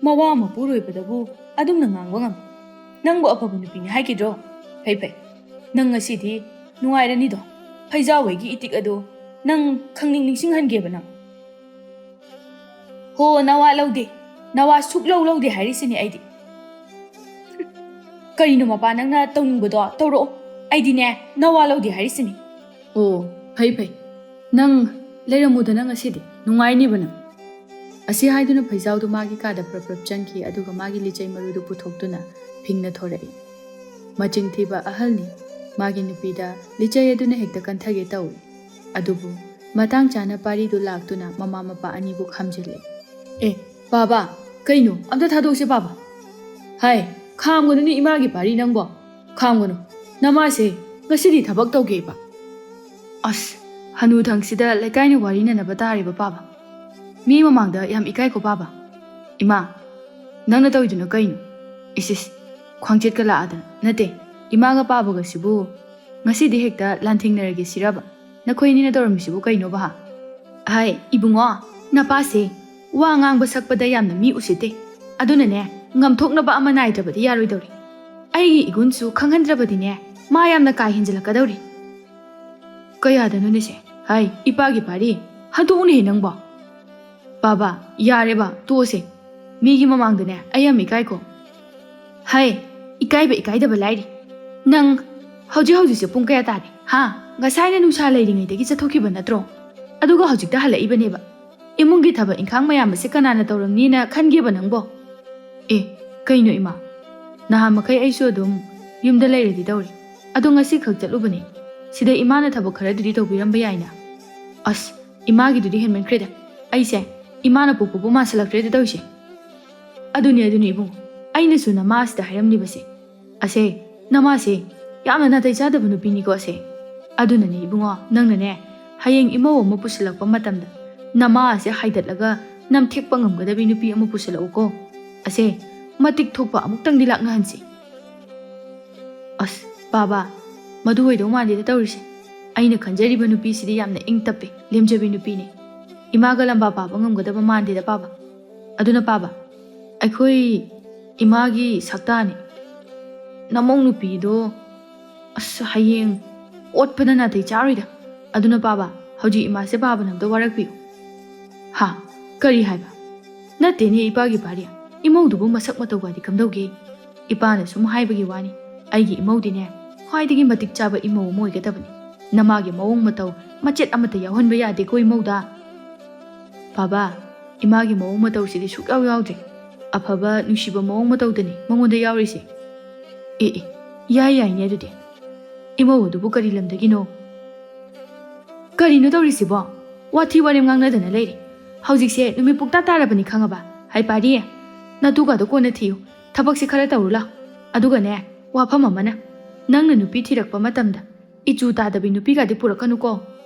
ꯃꯋꯥ ꯃꯄꯨꯔꯣꯏꯕꯗꯕꯨ ꯑꯗꯨꯝꯅ ꯉꯥꯡꯕ ꯉꯝꯃꯤ꯫ ꯅꯪꯕꯨ ꯑꯐꯕ ꯅꯨꯄꯤꯅꯤ ꯍꯥꯏꯈꯤꯗ꯭ꯔꯣ? ꯐꯩ ꯐꯩ꯫ ꯅꯪ ꯉꯁꯤꯗꯤ ꯅꯨꯡꯉꯥꯏꯔꯅꯤꯗꯣ꯫ ꯐꯩꯖꯥꯎꯋꯩꯒꯤ ꯏꯇꯤꯛ ꯑꯗꯣ ꯅꯪ ꯈꯪꯅꯤꯡ ꯅꯤꯡꯁꯤꯡꯍꯟꯒꯦꯕ ꯅꯪ꯫ ꯍꯣ, ꯅꯋꯥ ꯂꯧꯗꯦ꯫ ꯅꯋꯥ ꯁꯨꯛꯂꯧ ꯂꯧꯗꯦ ꯍꯥꯏꯔꯤꯁꯤꯅꯤ ꯑꯩꯗꯤ꯫ ꯀꯔꯤꯅꯣ ꯃꯄꯥ, ꯅꯪꯅ ꯇꯧꯅꯤꯡꯕꯗꯣ ꯇꯧꯔꯛꯑꯣ꯫ ꯑꯩꯗꯤꯅꯦ, ꯅꯋꯥ ꯂꯧꯗꯦ ꯍꯥꯏꯔꯤꯁꯤꯅꯤ꯫ ꯑꯣ, ꯐꯩ ꯐꯩ꯫ ꯅꯪ ꯂꯩꯔꯝꯃꯨꯗꯅ ꯉꯁꯤꯗꯤ꯫ ꯅꯨꯡꯉꯥꯏꯅꯤꯕ ꯅꯪ꯫ ꯑꯁꯤ ꯍꯥꯏꯗꯨꯅ ꯐꯩꯖꯥꯎꯗꯨ ꯃꯥꯒꯤ ꯀꯥꯗ ꯄ꯭ꯔꯞ ꯄ꯭ꯔꯞ ꯆꯪꯈꯤ, ꯑꯗꯨꯒ ꯃꯥꯒꯤ ꯂꯤꯆꯩ ꯃꯔꯨꯗꯨ ꯄꯨꯊꯣꯛꯇꯨꯅ ꯐꯤꯡꯅ ꯊꯣꯔꯛꯏ꯫ ꯃꯆꯤꯡ ꯊꯤꯕ ꯑꯍꯜꯅꯤ꯫ ꯃꯥꯒꯤ ꯅꯨꯄꯤꯗ ꯂꯤꯆꯩ ꯑꯗꯨꯅ ꯍꯦꯛꯇ ꯀꯟꯊꯒꯦ ꯇꯧꯏ꯫ ꯑꯗꯨꯕꯨ ꯃꯇꯥꯡ ꯆꯥꯅ ꯄꯥꯔꯤꯗꯨ ꯂꯥꯛꯇꯨꯅ ꯃꯃꯥ ꯃꯄꯥ ꯑꯅꯤꯕꯨ ꯈꯥꯝꯖꯤꯜꯂꯦ꯫ "ꯑꯦ, ꯄꯥꯕ, ꯀꯩꯅꯣ? ꯑꯝꯇ ꯊꯥꯗꯣꯛꯁꯦ, ꯄꯥꯕ꯫ ꯍꯥꯏ, ꯈꯥꯝꯒꯅꯨꯅꯦ ꯏꯃꯥꯒꯤ ꯄꯥꯔꯤ ꯅꯪꯕꯣ꯫ ꯈꯥꯝꯒꯅꯨ꯫ ꯅꯃꯥꯁꯦ ꯉꯁꯤꯗꯤ ꯊꯕꯛ ꯇꯧꯒꯦꯕ꯫ ꯑꯁ, ꯍꯅꯨꯊꯪꯁꯤꯗ ꯂꯩꯀꯥꯏꯅ ꯋꯥꯔꯤꯅꯅꯕ ꯇꯥꯔꯦꯕ, ꯄꯥꯕ꯫ ꯃꯤ ꯃꯃꯥꯡꯗ ꯌꯥꯝ ꯏꯀꯥꯏꯀꯣ, ꯄꯥꯕ꯫ ꯏꯃꯥ, ꯅꯪꯅ ꯇꯧꯔꯤꯗꯨꯅ ꯀꯩꯅꯣ? ꯏꯁ ꯏꯁ, ꯈ꯭ꯋꯥꯡꯆꯦꯠꯀ ꯂꯥꯛꯑꯗꯅ꯫ ꯅꯠꯇꯦ, ꯏꯃꯥꯒ ꯄꯥꯕꯒꯁꯤꯕꯨ ꯉꯁꯤꯗꯤ ꯍꯦꯛꯇ ꯂꯥꯟꯊꯦꯡꯅꯔꯒꯦ ꯁꯤꯔꯕ? ꯅꯈꯣꯏ ꯑꯅꯤꯅ ꯇꯧꯔꯝꯃꯤꯁꯤꯕꯨ ꯀꯩꯅꯣꯕ, ꯍꯥ? ꯍꯥꯏ, ꯏꯕꯨꯡꯉꯣ, ꯅꯄꯥꯁꯦ ꯋꯥ ꯉꯥꯡꯕ ꯁꯛꯄꯗ ꯌꯥꯝꯅ ꯃꯤ ꯎꯁꯤꯠꯇꯦ꯫ ꯑꯗꯨꯅꯅꯦ, ꯉꯝꯊꯣꯛꯅꯕ ꯑꯃ ꯅꯥꯏꯗ꯭ꯔꯕꯗꯤ ꯌꯥꯔꯣꯏꯗꯧꯔꯤ꯫ ꯑꯩꯒꯤ ꯏꯒꯨꯟꯁꯨ ꯈꯪꯍꯟꯗ꯭ꯔꯕꯗꯤꯅꯦ, ꯃꯥ ꯌꯥꯝꯅ ꯀꯥ ꯍꯦꯟꯖꯤꯜꯂꯛꯀꯗꯧꯔꯤ꯫ ꯀꯌꯥꯗꯅꯣꯅꯦꯁꯦ? ꯍꯥꯏ, ꯏꯄꯥꯒꯤ ꯄꯥꯔꯤ, ꯍꯟꯗꯣꯛꯎꯅꯦ ꯅꯪꯕꯣ꯫ ꯄꯥꯕ, ꯌꯥꯔꯦꯕ, ꯇꯣꯛꯑꯁꯦ꯫ ꯃꯤꯒꯤ ꯃꯃꯥꯡꯗꯅꯦ ꯑꯩ ꯌꯥꯝ ꯏꯀꯥꯏꯀꯣ꯫ ꯍꯥꯏ, ꯏꯀꯥꯏꯕ ꯏꯀꯥꯏꯗꯕ ꯂꯥꯏꯔꯤ꯫ ꯅꯪ ꯍꯧꯖꯤꯛ ꯍꯧꯖꯤꯛꯁꯦ ꯄꯨꯡ ꯀꯌꯥ ꯇꯥꯔꯦ? ꯍꯥ? ꯉꯁꯥꯏꯅ ꯅꯨꯡꯁꯥ ꯂꯩꯔꯤꯉꯩꯗꯒꯤ ꯆꯠꯊꯣꯛꯈꯤꯕ ꯅꯠꯇ꯭ꯔꯣ? ꯑꯗꯨꯒ ꯍꯧꯖꯤꯛꯇ ꯍꯜꯂꯛꯏꯕꯅꯦꯕ꯫ ꯏꯃꯨꯡꯒꯤ ꯊꯕꯛ ꯏꯪꯈꯥꯡ ꯃꯌꯥꯝ ꯑꯁꯦ ꯀꯅꯥꯅ ꯇꯧꯔꯝꯅꯤꯅ ꯈꯟꯒꯦꯕ ꯅꯪꯕꯣ? ꯑꯦ, ꯀꯩꯅꯣ ꯏꯃꯥ? ꯅꯍꯥꯟ ꯃꯈꯩ ꯑꯩꯁꯨ ꯑꯗꯨꯝ ꯌꯨꯝꯗ ꯂꯩꯔꯗꯤ ꯇꯧꯔꯤ꯫ ꯑꯗꯣ ꯉꯁꯤ ꯈꯛ ꯆꯠꯂꯨꯕꯅꯦ꯫ ꯁꯤꯗ ꯏꯃꯥꯅ ꯊꯕꯛ ꯈꯔꯗꯨꯗꯤ ꯇꯧꯕꯤꯔꯝꯕ ꯌꯥꯏꯅ꯫ ꯑꯁ, ꯏꯃꯥꯒꯤꯗꯨꯗꯤ ꯍꯦꯟꯃꯟꯈ꯭ꯔꯦꯗ꯫ ꯑꯩꯁꯦ ꯏꯃꯥꯅ ꯄꯣꯛꯄꯕꯨ ꯃꯥꯟꯁꯤꯜꯂꯛꯇ꯭ꯔꯦꯗ ꯇꯧꯔꯤꯁꯦ꯫ ꯑꯗꯨꯅꯦ, ꯑꯗꯨꯅꯦ ꯏꯕꯨꯡꯉꯣ, ꯑꯩꯅꯁꯨ ꯅꯃꯥꯁꯤꯗ ꯍꯥꯏꯔꯝꯂꯤꯕꯁꯦ꯫ ꯑꯁꯦ, ꯅꯃꯥꯁꯦ ꯌꯥꯝꯅ ꯅꯥꯇꯩ ꯆꯥꯗꯕ ꯅꯨꯄꯤꯅꯤꯀꯣ ꯑꯁꯦ꯫ ꯑꯗꯨꯅꯅꯦ ꯏꯕꯨꯡꯉꯣ, ꯅꯪꯅꯅꯦ, ꯍꯌꯦꯡ ꯏꯃꯧ ꯑꯃ ꯄꯨꯁꯤꯜꯂꯛꯄ ꯃꯇꯝꯗ ꯅꯃꯥ ꯑꯁꯦ ꯍꯥꯏꯗꯠꯂꯒ ꯅꯝꯊꯦꯛꯄ ꯉꯝꯒꯗꯕꯤ ꯅꯨꯄꯤ ꯑꯃ ꯄꯨꯁꯤꯜꯂꯛꯎꯀꯣ꯫ ꯑꯁꯦ, ꯃꯇꯤꯛ ꯊꯣꯛꯄ ꯑꯃꯨꯛꯇꯪꯗꯤ ꯂꯥꯛꯅꯍꯟꯁꯤ꯫ ꯑꯁ, ꯄꯥꯕ, ꯃꯗꯨ ꯑꯣꯏꯗꯧ ꯃꯥꯟꯗꯦꯗ ꯇꯧꯔꯤꯁꯦ꯫ ꯑꯩꯅ ꯈꯟꯖꯔꯤꯕ ꯅꯨꯄꯤꯁꯤꯗꯤ ꯌꯥꯝꯅ ꯏꯪ ꯇꯞꯄꯦ, ꯂꯦꯝꯖꯕꯤ ꯅꯨꯄꯤꯅꯤ꯫ ꯏꯃꯥꯒ ꯂꯝꯕꯥ ꯄꯥꯕ ꯉꯝꯒꯗꯕ ꯃꯥꯟꯗꯦꯗ, ꯄꯥꯕ꯫ ꯑꯗꯨꯅ, ꯄꯥꯕ, ꯑꯩꯈꯣꯏ ꯏꯃꯥꯒꯤ ꯁꯛꯇꯥꯅꯤ꯫ ꯅꯃꯧ ꯅꯨꯄꯤꯗꯣ, ꯑꯁ, ꯍꯌꯦꯡ ꯑꯣꯠꯄꯗ ꯅꯥꯇꯩ ꯆꯥꯔꯣꯏꯗ꯫ ꯑꯗꯨꯅ, ꯄꯥꯕ, ꯍꯧꯖꯤꯛ ꯏꯃꯥꯁꯦ ꯄꯥꯕꯅ ꯑꯝꯇ ꯋꯥꯔꯛꯄꯤꯌꯨ꯫ ꯍꯥ? ꯀꯔꯤ ꯍꯥꯏꯕ? ꯅꯠꯇꯦꯅꯦ, ꯏꯄꯥꯒꯤ ꯄꯥꯔꯤ꯫ ꯏꯃꯧꯗꯨꯕꯨ ꯃꯁꯛ ꯃꯇꯧꯒꯗꯤ ꯀꯝꯗꯧꯒꯦ? ꯏꯄꯥꯅ ꯁꯨꯝ ꯍꯥꯏꯕꯒꯤ ꯋꯥꯅꯤ꯫ ꯑꯩꯒꯤ ꯏꯃꯧꯗꯤꯅꯦ, ꯈ꯭ꯋꯥꯏꯗꯒꯤ ꯃꯇꯤꯛ ꯆꯥꯕ ꯏꯃꯧ ꯑꯃ ꯑꯣꯏꯒꯗꯕꯅꯤ꯫ ꯅꯃꯥꯒꯤ ꯃꯑꯣꯡ ꯃꯇꯧ ꯃꯆꯦꯠ ꯑꯃꯠꯇ ꯌꯥꯎꯍꯟꯕ ꯌꯥꯗꯦꯀꯣ ꯏꯃꯧꯗ꯫ ꯕꯥꯕꯥ, ꯏꯃꯥꯒꯤ ꯃꯑꯣꯡ ꯃꯇꯧꯁꯤꯗꯤ ꯁꯨꯛꯌꯥꯎ ꯌꯥꯎꯗ꯭ꯔꯦ꯫ ꯑꯐꯕ, ꯅꯨꯡꯁꯤꯕ ꯃꯑꯣꯡ ꯃꯇꯧꯗꯅꯤ ꯃꯉꯣꯟꯗ ꯌꯥꯎꯔꯤꯁꯦ꯫ ꯑꯦ ꯑꯦ, ꯌꯥꯏ ꯌꯥꯏꯅꯦ ꯑꯗꯨꯗꯤ꯫ ꯏꯃꯧ ꯑꯗꯨꯕꯨ ꯀꯔꯤ ꯂꯝꯗꯒꯤꯅꯣ? ꯀꯔꯤꯅꯣ ꯇꯧꯔꯤꯁꯤꯕꯣ? ꯋꯥꯊꯤ ꯋꯥꯔꯦꯝ ꯉꯥꯡꯅꯗꯅ ꯂꯩꯔꯦ꯫ ꯍꯧꯖꯤꯛꯁꯦ ꯅꯨꯃꯤꯠ ꯄꯨꯡꯇꯥ ꯇꯥꯔꯕꯅꯤ ꯈꯪꯉꯕ? ꯍꯥꯏ ꯄꯥꯔꯤ, ꯅꯇꯨꯒꯗꯣ ꯀꯣꯟꯅ ꯊꯤꯌꯨ꯫ ꯊꯕꯛꯁꯦ ꯈꯔ ꯇꯧꯔꯨ ꯂꯥꯎ꯫ ꯑꯗꯨꯒꯅꯦ, ꯋꯥꯐꯝ ꯑꯃꯅ, ꯅꯪꯅ ꯅꯨꯄꯤ ꯊꯤꯔꯛꯄ ꯃꯇꯝꯗ ꯏꯆꯨ ꯇꯥꯗꯕꯤ ꯅꯨꯄꯤꯒꯗꯤ ꯄꯨꯔꯛꯀꯅꯨꯀꯣ꯫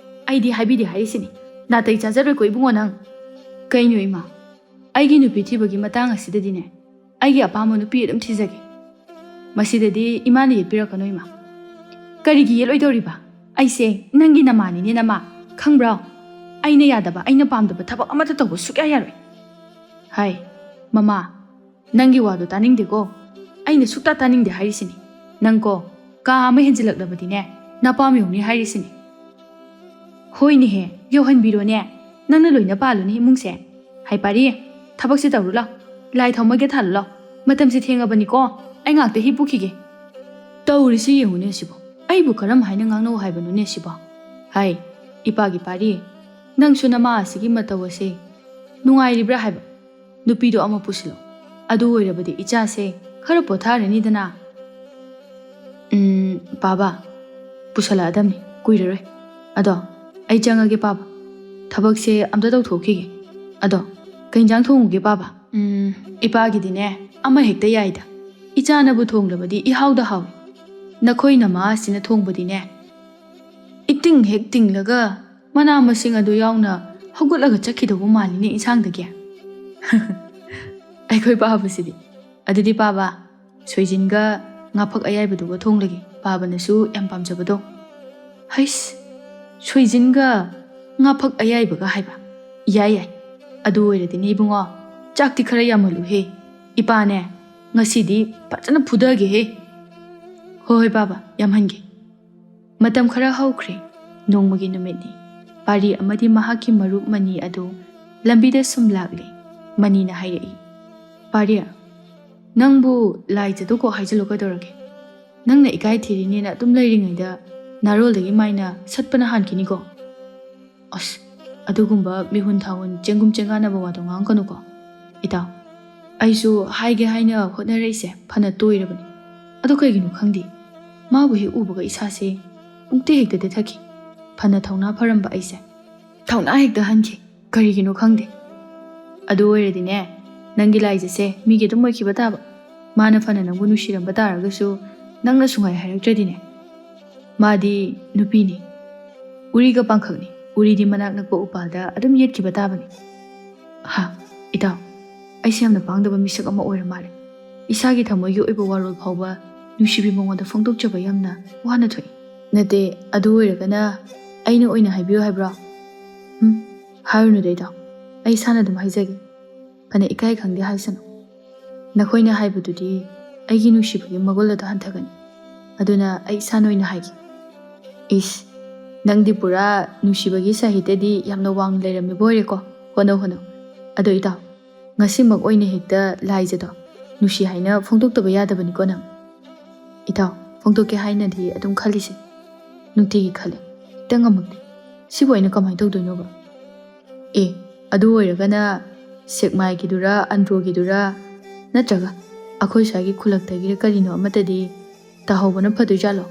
ꯑꯩꯗꯤ ꯍꯥꯏꯕꯤꯗꯦ ꯍꯥꯏꯔꯤꯁꯤꯅꯤ꯫ ꯅꯥꯇꯩ ꯆꯥꯖꯔꯣꯏꯀꯣ ꯏꯕꯨꯡꯉꯣ ꯅꯪ꯫ ꯀꯩꯅꯣ ꯏꯃꯥ? ꯑꯩꯒꯤ ꯅꯨꯄꯤ ꯊꯤꯕꯒꯤ ꯃꯇꯥꯡ ꯑꯁꯤꯗꯗꯤꯅꯦ, ꯑꯩꯒꯤ ꯑꯄꯥꯝꯕ ꯅꯨꯄꯤ ꯑꯗꯨꯝ ꯊꯤꯖꯒꯦ꯫ ꯃꯁꯤꯗꯗꯤ ꯏꯃꯥꯅ ꯌꯦꯠꯄꯤꯔꯛꯀꯅꯨ ꯏꯃꯥ꯫ ꯀꯔꯤꯒꯤ ꯌꯦꯠꯂꯣꯏꯗꯧꯔꯤꯕ? ꯑꯩꯁꯦ ꯅꯪꯒꯤ ꯅꯃꯥꯅꯤꯅꯦ ꯅꯃꯥ꯫ ꯈꯪꯕ꯭ꯔꯣ? ꯑꯩꯅ ꯌꯥꯗꯕ, ꯑꯩꯅ ꯄꯥꯝꯗꯕ ꯊꯕꯛ ꯑꯃꯠꯇ ꯇꯧꯕ ꯁꯨꯛꯌꯥ ꯌꯥꯔꯣꯏ꯫ ꯍꯥꯏ, ꯃꯃꯥ, ꯅꯪꯒꯤ ꯋꯥꯗꯣ ꯇꯥꯅꯤꯡꯗꯦꯀꯣ꯫ ꯑꯩꯅ ꯁꯨꯛꯇꯥ ꯇꯥꯅꯤꯡꯗꯦ ꯍꯥꯏꯔꯤꯁꯤꯅꯤ꯫ ꯅꯪꯀꯣ, ꯀꯥ ꯑꯃ ꯍꯦꯟꯖꯤꯜꯂꯛꯂꯕꯗꯤꯅꯦ, ꯅꯄꯥꯝ ꯌꯧꯅꯤ ꯍꯥꯏꯔꯤꯁꯤꯅꯤ꯫ ꯍꯣꯏꯅꯦꯍꯦ, ꯌꯧꯍꯟꯕꯤꯔꯣꯅꯦ꯫ ꯅꯪꯅ ꯂꯣꯏꯅ ꯄꯥꯜꯂꯨꯅꯦ ꯏꯃꯨꯡꯁꯦ꯫ ꯍꯥꯏ ꯄꯥꯔꯤ, ꯊꯕꯛꯁꯦ ꯇꯧꯔꯨ ꯂꯥꯎ꯫ ꯂꯥꯏ ꯊꯥꯎꯃꯩꯒ ꯊꯥꯜꯂꯨ ꯂꯥꯎ꯫ ꯃꯇꯝꯁꯦ ꯊꯦꯡꯉꯕꯅꯤꯀꯣ꯫ ꯑꯩ ꯉꯥꯛꯇ ꯍꯤꯞꯄꯨꯈꯤꯒꯦ꯫ ꯇꯧꯔꯤꯁꯤ ꯌꯦꯡꯉꯨꯅꯦ ꯁꯤꯕꯣ꯫ ꯑꯩꯕꯨ ꯀꯔꯝ ꯍꯥꯏꯅ ꯉꯥꯡꯅꯧ ꯍꯥꯏꯕꯅꯣꯅꯦ ꯁꯤꯕꯣ? ꯍꯥꯏ, ꯏꯄꯥꯒꯤ ꯄꯥꯔꯤ, ꯅꯪꯁꯨ ꯅꯃꯥ ꯑꯁꯤꯒꯤ ꯃꯇꯧ ꯑꯁꯦ ꯅꯨꯡꯉꯥꯏꯔꯤꯕ꯭ꯔꯥ ꯍꯥꯏꯕ? ꯅꯨꯄꯤꯗꯣ ꯑꯃ ꯄꯨꯁꯤꯜꯂꯣ꯫ ꯑꯗꯨ ꯑꯣꯏꯔꯕꯗꯤ ꯏꯆꯥꯁꯦ ꯈꯔ ꯄꯣꯊꯥꯔꯅꯤꯗꯅ꯫ ꯎꯝ, ꯄꯥꯕ, ꯄꯨꯁꯜꯂꯛꯑꯗꯝꯅꯤ, ꯀꯨꯏꯔꯔꯣꯏ꯫ ꯑꯗꯣ ꯑꯩ ꯆꯪꯉꯒꯦ ꯄꯥꯕ, ꯊꯕꯛꯁꯦ ꯑꯝꯇ ꯇꯧꯊꯣꯛꯈꯤꯒꯦ꯫ ꯑꯗꯣ ꯀꯩ ꯏꯟꯖꯥꯡ ꯊꯣꯡꯉꯨꯒꯦ ꯄꯥꯕ? ꯎꯝ, ꯏꯄꯥꯒꯤꯗꯤꯅꯦ, ꯑꯃ ꯍꯦꯛꯇ ꯌꯥꯏꯗ꯫ ꯏꯆꯥꯅꯕꯨ ꯊꯣꯡꯂꯕꯗꯤ ꯏꯍꯥꯎꯗ ꯍꯥꯎꯏ꯫ ꯅꯈꯣꯏ ꯅꯃꯥ ꯑꯁꯤꯅ ꯊꯣꯡꯕꯗꯤꯅꯦ, ꯏꯇꯤꯡ ꯍꯦꯛ ꯇꯤꯡꯂꯒ ꯃꯅꯥ ꯃꯁꯤꯡ ꯑꯗꯨ ꯌꯥꯎꯅ ꯍꯧꯒꯠꯂꯒ ꯆꯠꯈꯤꯗꯧꯕ ꯃꯥꯜꯂꯤꯅꯦ ꯏꯟꯁꯥꯡꯗꯒꯤ꯫ ꯑꯩꯈꯣꯏ ꯄꯥꯕꯁꯤꯗꯤ꯫ ꯑꯗꯨꯗꯤ ꯄꯥꯕ, ꯁꯣꯏꯖꯤꯟꯒ ꯉꯥꯐꯛ ꯑꯌꯥꯏꯕꯗꯨꯒ ꯊꯣꯡꯂꯒꯦ, ꯄꯥꯕꯅꯁꯨ ꯌꯥꯝ ꯄꯥꯝꯖꯕꯗꯣ꯫ ꯍꯩꯁ, ꯁꯣꯏꯖꯤꯟꯒ ꯉꯥꯐꯛ ꯑꯌꯥꯏꯕꯒ ꯍꯥꯏꯕ? ꯌꯥꯏ ꯌꯥꯏ, ꯑꯗꯨ ꯑꯣꯏꯔꯗꯤꯅꯦ ꯏꯕꯨꯡꯉꯣ, ꯆꯥꯛꯇꯤ ꯈꯔ ꯌꯥꯝꯍꯜꯂꯨꯍꯦ꯫ ꯏꯄꯥꯅꯦ, ꯉꯁꯤꯗꯤ ꯐꯖꯅ ꯐꯨꯗꯒꯦꯍꯦ꯫ ꯍꯣꯏ ꯍꯣꯏ ꯄꯥꯕ, ꯌꯥꯝꯍꯟꯒꯦ꯫ ꯃꯇꯝ ꯈꯔ ꯍꯧꯈ꯭ꯔꯦ꯫ ꯅꯣꯡꯃꯒꯤ ꯅꯨꯃꯤꯠꯅꯤ꯫ ꯄꯥꯔꯤ ꯑꯃꯗꯤ ꯃꯍꯥꯛꯀꯤ ꯃꯔꯨꯞ ꯃꯅꯤ ꯑꯗꯨ ꯂꯝꯕꯤꯗ ꯁꯨꯝ ꯂꯥꯛꯂꯤ꯫ ꯃꯅꯤꯅ ꯍꯥꯏꯔꯛꯏ, "ꯄꯥꯔꯤ, ꯅꯪꯕꯨ ꯂꯥꯏꯖꯗꯣ ꯀꯣꯛ ꯍꯥꯏꯖꯜꯂꯨ ꯀꯩꯗꯧꯔꯒꯦ? ꯅꯪꯅ ꯏꯀꯥꯏ ꯊꯤꯔꯤꯅꯦꯅ ꯑꯗꯨꯝ ꯂꯩꯔꯤꯉꯩꯗ ꯅꯥꯔꯣꯜꯗꯒꯤ ꯃꯥꯏꯅ ꯁꯠꯄꯅ ꯍꯥꯟꯈꯤꯅꯤꯀꯣ꯫ ꯑꯁ, ꯑꯗꯨꯒꯨꯝꯕ ꯃꯤꯍꯨꯟ ꯊꯥꯍꯨꯟ ꯆꯦꯡꯒꯨꯝ ꯆꯦꯡꯒꯥꯟꯅꯕ ꯋꯥꯗꯣ ꯉꯥꯡꯒꯅꯨꯀꯣ꯫ ꯏꯇꯥꯎ, ꯑꯩꯁꯨ ꯍꯥꯏꯒꯦ ꯍꯥꯏꯅ ꯍꯣꯠꯅꯔꯛꯏꯁꯦ ꯐꯅ ꯇꯣꯏꯔꯕꯅꯤ꯫ ꯑꯗꯣ ꯀꯩꯒꯤꯅꯣ ꯈꯪꯗꯦ, ꯃꯥꯕꯨ ꯍꯦꯛ ꯎꯕꯒ ꯏꯁꯥꯁꯦ ꯄꯨꯡꯇꯦꯛ ꯍꯦꯛꯇ ꯇꯦꯛꯊꯈꯤ꯫ ꯐꯅ ꯊꯧꯅꯥ ꯐꯔꯝꯕ ꯑꯩꯁꯦ ꯊꯧꯅꯥ ꯍꯦꯛꯇ ꯍꯟꯈꯤ꯫ ꯀꯔꯤꯒꯤꯅꯣ ꯈꯪꯗꯦ꯫ ꯑꯗꯨ ꯑꯣꯏꯔꯗꯤꯅꯦ, ꯅꯪꯒꯤ ꯂꯥꯏꯖꯁꯦ ꯃꯤꯒꯤ ꯑꯗꯨꯝ ꯑꯣꯏꯈꯤꯕ ꯇꯥꯕ꯫ ꯃꯥꯅ ꯐꯅ ꯅꯪꯕꯨ ꯅꯨꯡꯁꯤꯔꯝꯕ ꯇꯥꯔꯒꯁꯨ, ꯅꯪꯅ ꯁꯨꯡꯍꯥꯏ ꯍꯥꯏꯔꯛꯇ꯭ꯔꯗꯤꯅꯦ꯫ ꯃꯥꯗꯤ ꯅꯨꯄꯤꯅꯤ, ꯎꯔꯤꯒ ꯄꯥꯡꯈꯛꯅꯤ꯫ ꯎꯔꯤꯗꯤ ꯃꯅꯥꯛ ꯅꯛꯄ ꯎꯄꯥꯜꯗ ꯑꯗꯨꯝ ꯌꯦꯠꯈꯤꯕ ꯇꯥꯕꯅꯤ꯫ ꯍꯥ, ꯏꯇꯥꯎ, ꯑꯩꯁꯦ ꯌꯥꯝꯅ ꯄꯥꯡꯗꯕ ꯃꯤꯁꯛ ꯑꯃ ꯑꯣꯏꯔ ꯃꯥꯜꯂꯦ꯫ ꯏꯁꯥꯒꯤ ꯊꯃꯣꯏꯒꯤ ꯑꯣꯏꯕ ꯋꯥꯔꯣꯜ ꯐꯥꯎꯕ ꯅꯨꯡꯁꯤꯕꯤ ꯃꯉꯣꯟꯗ ꯐꯣꯡꯗꯣꯛꯆꯕ ꯌꯥꯝꯅ ꯋꯥꯅ ꯊꯣꯛꯏ꯫ ꯅꯠꯇꯦ, ꯑꯗꯨ ꯑꯣꯏꯔꯒꯅ ꯑꯩꯅ ꯑꯣꯏꯅ ꯍꯥꯏꯕꯤꯌꯨ ꯍꯥꯏꯕ꯭ꯔꯣ? ꯎꯝ, ꯍꯥꯏꯔꯨꯅꯨꯗ ꯏꯇꯥꯎ, ꯑꯩ ꯏꯁꯥꯅ ꯑꯗꯨꯝ ꯍꯥꯏꯖꯒꯦ꯫ ꯐꯅ ꯏꯀꯥꯏ ꯈꯪꯗꯦ ꯍꯥꯏꯁꯅꯨ꯫ ꯅꯈꯣꯏꯅ ꯍꯥꯏꯕꯗꯨꯗꯤ ꯑꯩꯒꯤ ꯅꯨꯡꯁꯤꯕꯒꯤ ꯃꯒꯨꯜ ꯑꯗꯨ ꯍꯟꯊꯒꯅꯤ꯫ ꯑꯗꯨꯅ ꯑꯩ ꯏꯁꯥꯅ ꯑꯣꯏꯅ ꯍꯥꯏꯒꯦ꯫ ꯏꯁ, ꯅꯪꯗꯤ ꯄꯨꯔꯥ ꯅꯨꯡꯁꯤꯕꯒꯤ ꯁꯥꯍꯤꯇ꯭ꯌꯗꯤ ꯌꯥꯝꯅ ꯋꯥꯡꯅ ꯂꯩꯔꯝꯃꯤꯕ ꯑꯣꯏꯔꯦꯀꯣ꯫ ꯍꯣꯠꯅꯧ, ꯍꯣꯠꯅꯧ꯫ ꯑꯗꯣ ꯏꯇꯥꯎ, ꯉꯁꯤꯃꯛ ꯑꯣꯏꯅ ꯍꯦꯛꯇ ꯂꯥꯏꯖꯗꯣ ꯅꯨꯡꯁꯤ ꯍꯥꯏꯅ ꯐꯣꯡꯗꯣꯛꯇꯕ ꯌꯥꯗꯕꯅꯤꯀꯣ ꯅꯪ꯫ ꯏꯇꯥꯎ, ꯐꯣꯡꯗꯣꯛꯀꯦ ꯍꯥꯏꯅꯗꯤ ꯑꯗꯨꯝ ꯈꯜꯂꯤꯁꯦ꯫ ꯅꯨꯡꯇꯤꯒꯤ ꯈꯜꯂꯦ꯫ ꯍꯦꯛꯇ ꯉꯝꯃꯛꯇꯦ꯫ ꯁꯤꯕꯨ ꯑꯩꯅ ꯀꯃꯥꯏꯅ ꯇꯧꯗꯣꯏꯅꯣꯕ? ꯑꯦ, ꯑꯗꯨ ꯑꯣꯏꯔꯒꯅ ꯁꯦꯛꯃꯥꯏꯒꯤꯗꯨꯔꯥ, ꯑꯟꯗ꯭ꯔꯣꯒꯤꯗꯨꯔꯥ, ꯅꯠꯇ꯭ꯔꯒ ꯑꯩꯈꯣꯏ ꯁ꯭ꯋꯥꯏꯒꯤ ꯈꯨꯜꯂꯛꯇꯒꯤꯔ ꯀꯔꯤꯅꯣ ꯑꯃꯠꯇꯗꯤ ꯇꯥꯍꯧꯕꯅ ꯐꯗꯣꯏꯖꯥꯠꯂꯣ?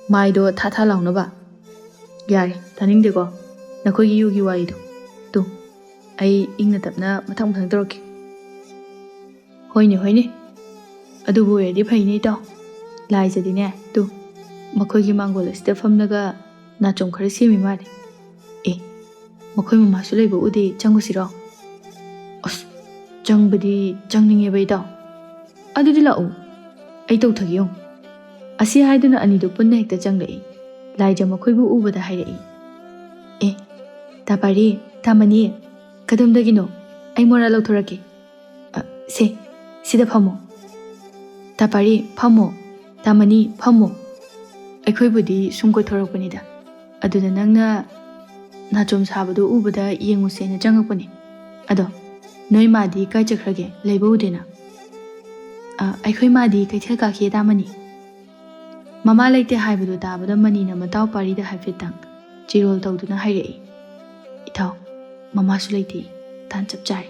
ꯃꯥꯏꯗꯣ ꯊꯥ ꯊꯥ ꯂꯥꯎꯅꯕ꯫ ꯌꯥꯔꯦ, ꯇꯥꯅꯤꯡꯗꯦꯀꯣ ꯅꯈꯣꯏꯒꯤ ꯌꯨꯒꯤ ꯋꯥꯔꯤꯗꯣ꯫ ꯇꯨ, ꯑꯩ ꯏꯪꯅ ꯇꯞꯅ ꯃꯊꯪ ꯃꯊꯪ ꯇꯧꯔꯛꯀꯦ꯫ ꯍꯣꯏꯅꯦ, ꯍꯣꯏꯅꯦ꯫ ꯑꯗꯨꯕꯨ ꯑꯣꯏꯔꯗꯤ ꯐꯩꯅꯦ, ꯏꯇꯥꯎ꯫ ꯂꯥꯏꯖꯗꯤꯅꯦ, ꯇꯨ, ꯃꯈꯣꯏꯒꯤ ꯃꯥꯡꯒꯣꯜ ꯑꯁꯤꯗ ꯐꯝꯂꯒ ꯅꯥꯆꯣꯝ ꯈꯔ ꯁꯦꯝꯃꯤ ꯃꯥꯜꯂꯦ꯫ ꯑꯦ, ꯃꯈꯣꯏ ꯃꯃꯥꯁꯨ ꯂꯩꯕ ꯎꯗꯦ, ꯆꯪꯉꯨꯁꯤꯔꯣ? ꯑꯁ, ꯆꯪꯕꯗꯤ ꯆꯪꯅꯤꯡꯉꯦꯕ, ꯏꯇꯥꯎ꯫ ꯑꯗꯨꯗꯤ ꯂꯥꯛꯎ, ꯑꯩ ꯇꯧꯊꯒꯦ ꯌꯦꯡꯉꯨ꯫ ꯑꯁꯤ ꯍꯥꯏꯗꯨꯅ ꯑꯅꯤꯗꯨ ꯄꯨꯟꯅ ꯍꯦꯛꯇ ꯆꯪꯂꯛꯏ꯫ ꯂꯥꯏꯖ ꯃꯈꯣꯏꯕꯨ ꯎꯕꯗ ꯍꯥꯏꯔꯛꯏ, "ꯑꯦ, ꯇꯥ ꯄꯥꯔꯤ, ꯇꯥ ꯃꯅꯤ, ꯀꯗꯣꯝꯗꯒꯤꯅꯣ? ꯑꯩ ꯃꯣꯔꯥ ꯂꯧꯊꯣꯔꯛꯀꯦ꯫ ꯑ, ꯁꯦ, ꯁꯤꯗ ꯐꯝꯃꯣ꯫ ꯇꯥ ꯄꯥꯔꯤ, ꯐꯝꯃꯣ꯫ ꯇꯥ ꯃꯅꯤ, ꯐꯝꯃꯣ꯫ ꯑꯩꯈꯣꯏꯕꯨꯗꯤ ꯁꯨꯝ ꯀꯣꯏꯊꯣꯔꯛꯄꯅꯤꯗ꯫ ꯑꯗꯨꯗ ꯅꯪꯅ ꯅꯥꯆꯣꯝ ꯁꯥꯕꯗꯨ ꯎꯕꯗ ꯌꯦꯡꯉꯨꯁꯦꯅ ꯆꯪꯉꯛꯄꯅꯦ꯫ ꯑꯗꯣ ꯅꯣꯏ ꯃꯥꯗꯤ ꯀꯥꯏ ꯆꯠꯈ꯭ꯔꯒꯦ? ꯂꯩꯕ ꯎꯗꯦꯅ?" "ꯑ, ꯑꯩꯈꯣꯏ ꯃꯥꯗꯤ ꯀꯩꯊꯦꯜ ꯀꯥꯈꯤꯌꯦ ꯇꯥ ꯃꯅꯤ꯫" ꯃꯃꯥ ꯂꯩꯇꯦ ꯍꯥꯏꯕꯗꯨ ꯇꯥꯕꯗ ꯃꯅꯤꯅ ꯃꯇꯥꯎ ꯄꯥꯔꯤꯗ ꯍꯥꯏꯐꯦꯠꯇꯪ ꯆꯤꯔꯣꯜ ꯇꯧꯗꯨꯅ ꯍꯥꯏꯔꯛꯏ, "ꯏꯇꯥꯎ, ꯃꯃꯥꯁꯨ ꯂꯩꯇꯦ꯫ ꯇꯥꯟ ꯆꯞ ꯆꯥꯔꯦ꯫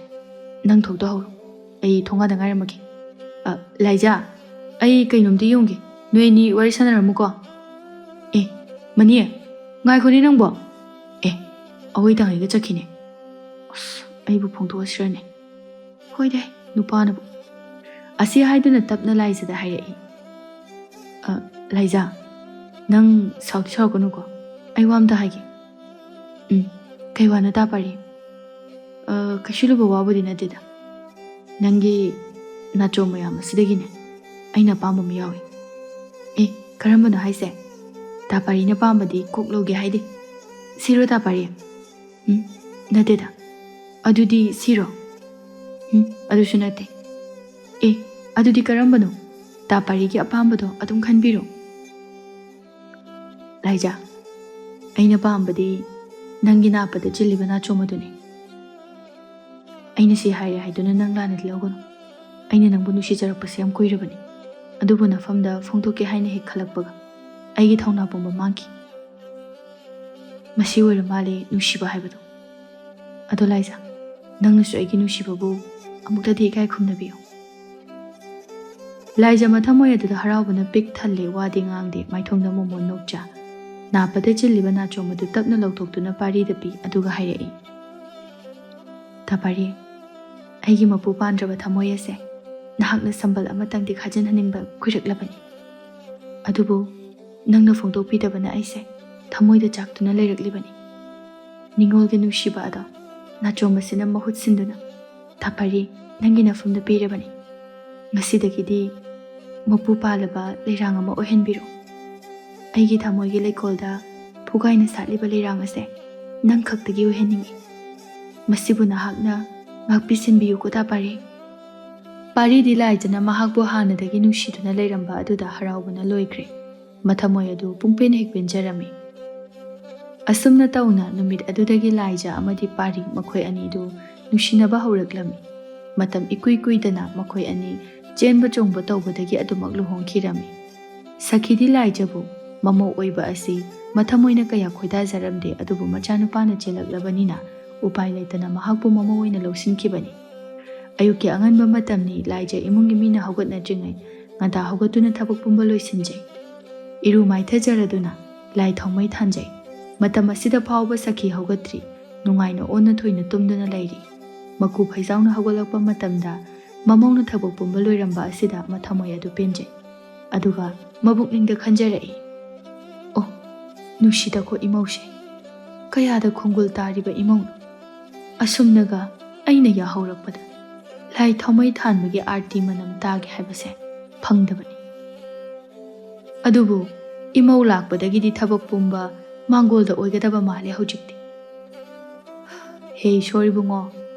ꯅꯪ ꯊꯣꯛꯇꯣ ꯍꯧꯔꯣ꯫ ꯑꯩ ꯊꯣꯡꯒꯥꯗ ꯉꯥꯏꯔꯝꯃꯒꯦ꯫ ꯑ, ꯂꯥꯏꯖꯥ, ꯑꯩ ꯀꯩꯅꯣꯝꯇ ꯌꯦꯡꯒꯦ꯫ ꯅꯣꯏ ꯑꯅꯤ ꯋꯥꯔꯤ ꯁꯥꯟꯅꯔꯝꯃꯨꯀꯣ꯫" "ꯑꯦ, ꯃꯅꯤ, ꯉꯥꯏꯈꯣꯅꯦ ꯅꯪꯕꯣ꯫ ꯑꯦ, ꯑꯋꯣꯏ ꯇꯥꯡꯉꯩꯒ ꯆꯠꯈꯤꯅꯦ꯫ ꯑꯁ, ꯑꯩꯕꯨ ꯐꯣꯡꯗꯣꯛꯑꯁꯤꯔꯅꯦ? ꯍꯣꯏꯗꯦ, ꯅꯨꯄꯥꯅꯕꯨ꯫" ꯑꯁꯤ ꯍꯥꯏꯗꯨꯅ ꯇꯞꯅ ꯂꯥꯏꯖꯗ ꯍꯥꯏꯔꯛꯏ, "ꯑ, ꯂꯥꯏꯖꯥ, ꯅꯪ ꯁꯥꯎꯗꯤ ꯁꯥꯎꯔꯛꯀꯅꯨꯀꯣ꯫ ꯑꯩ ꯋꯥ ꯑꯝꯇ ꯍꯥꯏꯒꯦ꯫" "ꯎꯝ, ꯀꯩ ꯋꯥꯅꯣ ꯇꯥ ꯄꯥꯔꯤ?" "ꯑ, ꯀꯩꯁꯨ ꯂꯨꯕ ꯋꯥꯕꯨꯗꯤ ꯅꯠꯇꯦꯗ꯫ ꯅꯪꯒꯤ ꯅꯥꯆꯣꯝ ꯃꯌꯥꯝ ꯑꯁꯤꯗꯒꯤꯅꯦ ꯑꯩꯅ ꯑꯄꯥꯝꯕ ꯑꯃ ꯌꯥꯎꯏ꯫" "ꯑꯦ, ꯀꯔꯝꯕꯅꯣ ꯍꯥꯏꯁꯦ? ꯇꯥ ꯄꯥꯔꯤꯅ ꯄꯥꯝꯕꯗꯤ ꯀꯣꯛ ꯂꯧꯒꯦ ꯍꯥꯏꯗꯦ꯫ ꯁꯤꯔꯣ ꯇꯥ ꯄꯥꯔꯤ?" "ꯎꯝ, ꯅꯠꯇꯦꯗ꯫ ꯑꯗꯨꯗꯤ ꯁꯤꯔꯣ?" "ꯎꯝ, ꯑꯗꯨꯁꯨ ꯅꯠꯇꯦ꯫" "ꯑꯦ, ꯑꯗꯨꯗꯤ ꯀꯔꯝꯕꯅꯣ? ꯇꯥ ꯄꯥꯔꯤꯒꯤ ꯑꯄꯥꯝꯕꯗꯣ ꯑꯗꯨꯝ ꯈꯟꯕꯤꯔꯣ꯫" "ꯂꯥꯏꯖꯥ, ꯑꯩꯅ ꯄꯥꯝꯕꯗꯤ ꯅꯪꯒꯤ ꯅꯥꯞꯄꯗ ꯆꯤꯜꯂꯤꯕ ꯅꯥꯆꯣꯝ ꯑꯗꯨꯅꯤ꯫ ꯑꯩꯅ ꯁꯤ ꯍꯥꯏꯔꯦ ꯍꯥꯏꯗꯨꯅ ꯅꯪ ꯂꯥꯟꯅꯗꯤ ꯂꯧꯒꯅꯨ꯫ ꯑꯩꯅ ꯅꯪꯕꯨ ꯅꯨꯡꯁꯤꯖꯔꯛꯄꯁꯦ ꯌꯥꯝ ꯀꯨꯏꯔꯕꯅꯤ꯫ ꯑꯗꯨꯕꯨ ꯅꯐꯝꯗ ꯐꯣꯡꯗꯣꯛꯀꯦ ꯍꯥꯏꯅ ꯍꯦꯛ ꯈꯜꯂꯛꯄꯒ ꯑꯩꯒꯤ ꯊꯧꯅꯥ ꯄꯨꯝꯕ ꯃꯥꯡꯈꯤ꯫ ꯃꯁꯤ ꯑꯣꯏꯔ ꯃꯥꯜꯂꯦ ꯅꯨꯡꯁꯤꯕ ꯍꯥꯏꯕꯗꯣ꯫ ꯑꯗꯣ ꯂꯥꯏꯖꯥ, ꯅꯪꯅꯁꯨ ꯑꯩꯒꯤ ꯅꯨꯡꯁꯤꯕꯕꯨ ꯑꯃꯨꯛꯇꯗꯤ ꯏꯀꯥꯏ ꯈꯨꯝꯅꯕꯤꯌꯨ꯫" ꯂꯥꯏꯖ ꯃꯊꯃꯣꯏ ꯑꯗꯨꯗ ꯍꯔꯥꯎꯕꯅ ꯄꯤꯛ ꯊꯜꯂꯦ, ꯋꯥꯗꯤ ꯉꯥꯡꯗꯦ, ꯃꯥꯏꯊꯣꯡꯗ ꯃꯣꯃꯣꯟ ꯅꯣꯛꯆ꯫ ꯅꯥꯞꯄꯗ ꯆꯤꯜꯂꯤꯕ ꯅꯥꯆꯣꯝ ꯑꯗꯨ ꯇꯞꯅ ꯂꯧꯊꯣꯛꯇꯨꯅ ꯄꯥꯔꯤꯗ ꯄꯤ, ꯑꯗꯨꯒ ꯍꯥꯏꯔꯛꯏ, "ꯇꯥ ꯄꯥꯔꯤ, ꯑꯩꯒꯤ ꯃꯄꯨ ꯄꯥꯟꯗ꯭ꯔꯕ ꯊꯃꯣꯏ ꯑꯁꯦ ꯅꯍꯥꯛꯅ ꯁꯝꯕꯜ ꯑꯃꯇꯪꯗꯤ ꯈꯥꯖꯤꯟꯍꯟꯅꯤꯡꯕ ꯀꯨꯏꯔꯛꯂꯕꯅꯤ꯫ ꯑꯗꯨꯕꯨ ꯅꯪꯅ ꯐꯣꯡꯗꯣꯛꯄꯤꯗꯕꯅ ꯑꯩꯁꯦ ꯊꯃꯣꯏꯗ ꯆꯥꯛꯇꯨꯅ ꯂꯩꯔꯛꯂꯤꯕꯅꯤ꯫ ꯅꯤꯡꯉꯣꯜꯒꯤ ꯅꯨꯡꯁꯤꯕ ꯑꯗꯣ ꯅꯥꯆꯣꯝ ꯑꯁꯤꯅ ꯃꯍꯨꯠ ꯁꯤꯟꯗꯨꯅ ꯇꯥ ꯄꯥꯔꯤ ꯅꯪꯒꯤ ꯅꯐꯝꯗ ꯄꯤꯔꯕꯅꯤ꯫ ꯉꯁꯤꯗꯒꯤꯗꯤ ꯃꯄꯨ ꯄꯥꯜꯂꯕ ꯂꯩꯔꯥꯡ ꯑꯃ ꯑꯣꯏꯍꯟꯕꯤꯔꯣ꯫ ꯑꯩꯒꯤ ꯊꯃꯣꯏꯒꯤ ꯂꯩꯀꯣꯜꯗ ꯐꯨꯒꯥꯏꯅ ꯁꯥꯠꯂꯤꯕ ꯂꯩꯔꯥꯡ ꯑꯁꯦ ꯅꯪ ꯈꯛꯇꯒꯤ ꯑꯣꯏꯍꯟꯅꯤꯡꯏ꯫ ꯃꯁꯤꯕꯨ ꯅꯍꯥꯛꯅ ꯉꯥꯛꯄꯤ ꯁꯦꯟꯕꯤꯌꯨꯀꯣ ꯇꯥ ꯄꯥꯔꯤ꯫" ꯄꯥꯔꯤꯗꯤ ꯂꯥꯏꯖꯅ ꯃꯍꯥꯛꯄꯨ ꯍꯥꯟꯅꯗꯒꯤ ꯅꯨꯡꯁꯤꯗꯨꯅ ꯂꯩꯔꯝꯕ ꯑꯗꯨꯗ ꯍꯔꯥꯎꯕꯅ ꯂꯣꯏꯈ꯭ꯔꯦ꯫ ꯃꯊꯃꯣꯏ ꯑꯗꯨ ꯄꯨꯡꯄꯦꯟ ꯍꯦꯛ ꯄꯦꯟꯖꯔꯝꯃꯤ꯫ ꯑꯁꯨꯝꯅ ꯇꯧꯅ ꯅꯨꯃꯤꯠ ꯑꯗꯨꯗꯒꯤ ꯂꯥꯏꯖ ꯑꯃꯗꯤ ꯄꯥꯔꯤ ꯃꯈꯣꯏ ꯑꯅꯤꯗꯨ ꯅꯨꯡꯁꯤꯅꯕ ꯍꯧꯔꯛꯂꯝꯃꯤ꯫ ꯃꯇꯝ ꯏꯀꯨꯏ ꯀꯨꯏꯗꯅ ꯃꯈꯣꯏ ꯑꯅꯤ ꯆꯦꯟꯕ ꯆꯣꯡꯕ ꯇꯧꯕꯗꯒꯤ ꯑꯗꯨꯃꯛ ꯂꯨꯍꯣꯡꯈꯤꯔꯝꯃꯤ꯫ ꯁꯈꯤꯗꯤ ꯂꯥꯏꯖꯕꯨ ꯃꯃꯧ ꯑꯣꯏꯕ ꯑꯁꯤ ꯃꯊꯃꯣꯏꯅ ꯀꯌꯥ ꯈꯣꯏꯗꯥꯖꯔꯝꯗꯦ, ꯑꯗꯨꯕꯨ ꯃꯆꯥꯅꯨꯄꯥꯅ ꯆꯦꯜꯂꯛꯂꯕꯅꯤꯅ ꯎꯄꯥꯏ ꯂꯩꯇꯅ ꯃꯍꯥꯛꯄꯨ ꯃꯃꯧ ꯑꯣꯏꯅ ꯂꯧꯁꯤꯟꯈꯤꯕꯅꯤ꯫ ꯑꯌꯨꯛꯀꯤ ꯑꯉꯟꯕ ꯃꯇꯝꯅꯤ꯫ ꯂꯥꯏꯖ ꯏꯃꯨꯡꯒꯤ ꯃꯤꯅ ꯍꯧꯒꯠꯅꯗ꯭ꯔꯤꯉꯩ ꯉꯟꯇꯥ ꯍꯧꯒꯠꯇꯨꯅ ꯊꯕꯛ ꯄꯨꯝꯕ ꯂꯣꯏꯁꯤꯟꯖꯩ꯫ ꯏꯔꯨ ꯃꯥꯏꯊꯖꯔꯗꯨꯅ ꯂꯥꯏ ꯊꯥꯎꯃꯩ ꯊꯥꯟꯖꯩ꯫ ꯃꯇꯝ ꯑꯁꯤꯗ ꯐꯥꯎꯕ ꯁꯈꯤ ꯍꯧꯒꯠꯇ꯭ꯔꯤ꯫ ꯅꯨꯡꯉꯥꯏꯅ ꯑꯣꯟꯅ ꯊꯣꯏꯅ ꯇꯨꯝꯗꯨꯅ ꯂꯩꯔꯤ꯫ ꯃꯀꯨ ꯐꯩꯖꯥꯎꯅ ꯍꯧꯒꯠꯂꯛꯄ ꯃꯇꯝꯗ ꯃꯃꯧꯅ ꯊꯕꯛ ꯄꯨꯝꯕ ꯂꯣꯏꯔꯝꯕ ꯑꯁꯤꯗ ꯃꯊꯃꯣꯏ ꯑꯗꯨ ꯄꯦꯟꯖꯩ꯫ ꯑꯗꯨꯒ ꯃꯕꯨꯛꯅꯤꯡꯗ ꯈꯟꯖꯔꯛꯏ, "ꯑꯣ, ꯅꯨꯡꯁꯤꯗꯀꯣ ꯏꯃꯧꯁꯦ꯫ ꯀꯌꯥꯗ ꯈꯣꯡꯒꯨꯜ ꯇꯥꯔꯤꯕ ꯏꯃꯧꯅꯣ꯫ ꯑꯁꯨꯝꯅꯒ ꯑꯩꯅ ꯌꯥꯍꯧꯔꯛꯄꯗ ꯂꯥꯏ ꯊꯥꯎꯃꯩ ꯊꯥꯟꯕꯒꯤ ꯑꯥꯔꯇꯤ ꯃꯅꯝ ꯇꯥꯒꯦ ꯍꯥꯏꯕꯁꯦ ꯐꯪꯗꯕꯅꯤ꯫ ꯑꯗꯨꯕꯨ ꯏꯃꯧ ꯂꯥꯛꯄꯗꯒꯤꯗꯤ ꯊꯕꯛ ꯄꯨꯝꯕ ꯃꯥꯡꯒꯣꯜꯗ ꯑꯣꯏꯒꯗꯕ ꯃꯥꯜꯂꯦ ꯍꯧꯖꯤꯛꯇꯤ꯫ ꯍꯦ ꯏꯁꯣꯔ ꯏꯕꯨꯡꯉꯣ,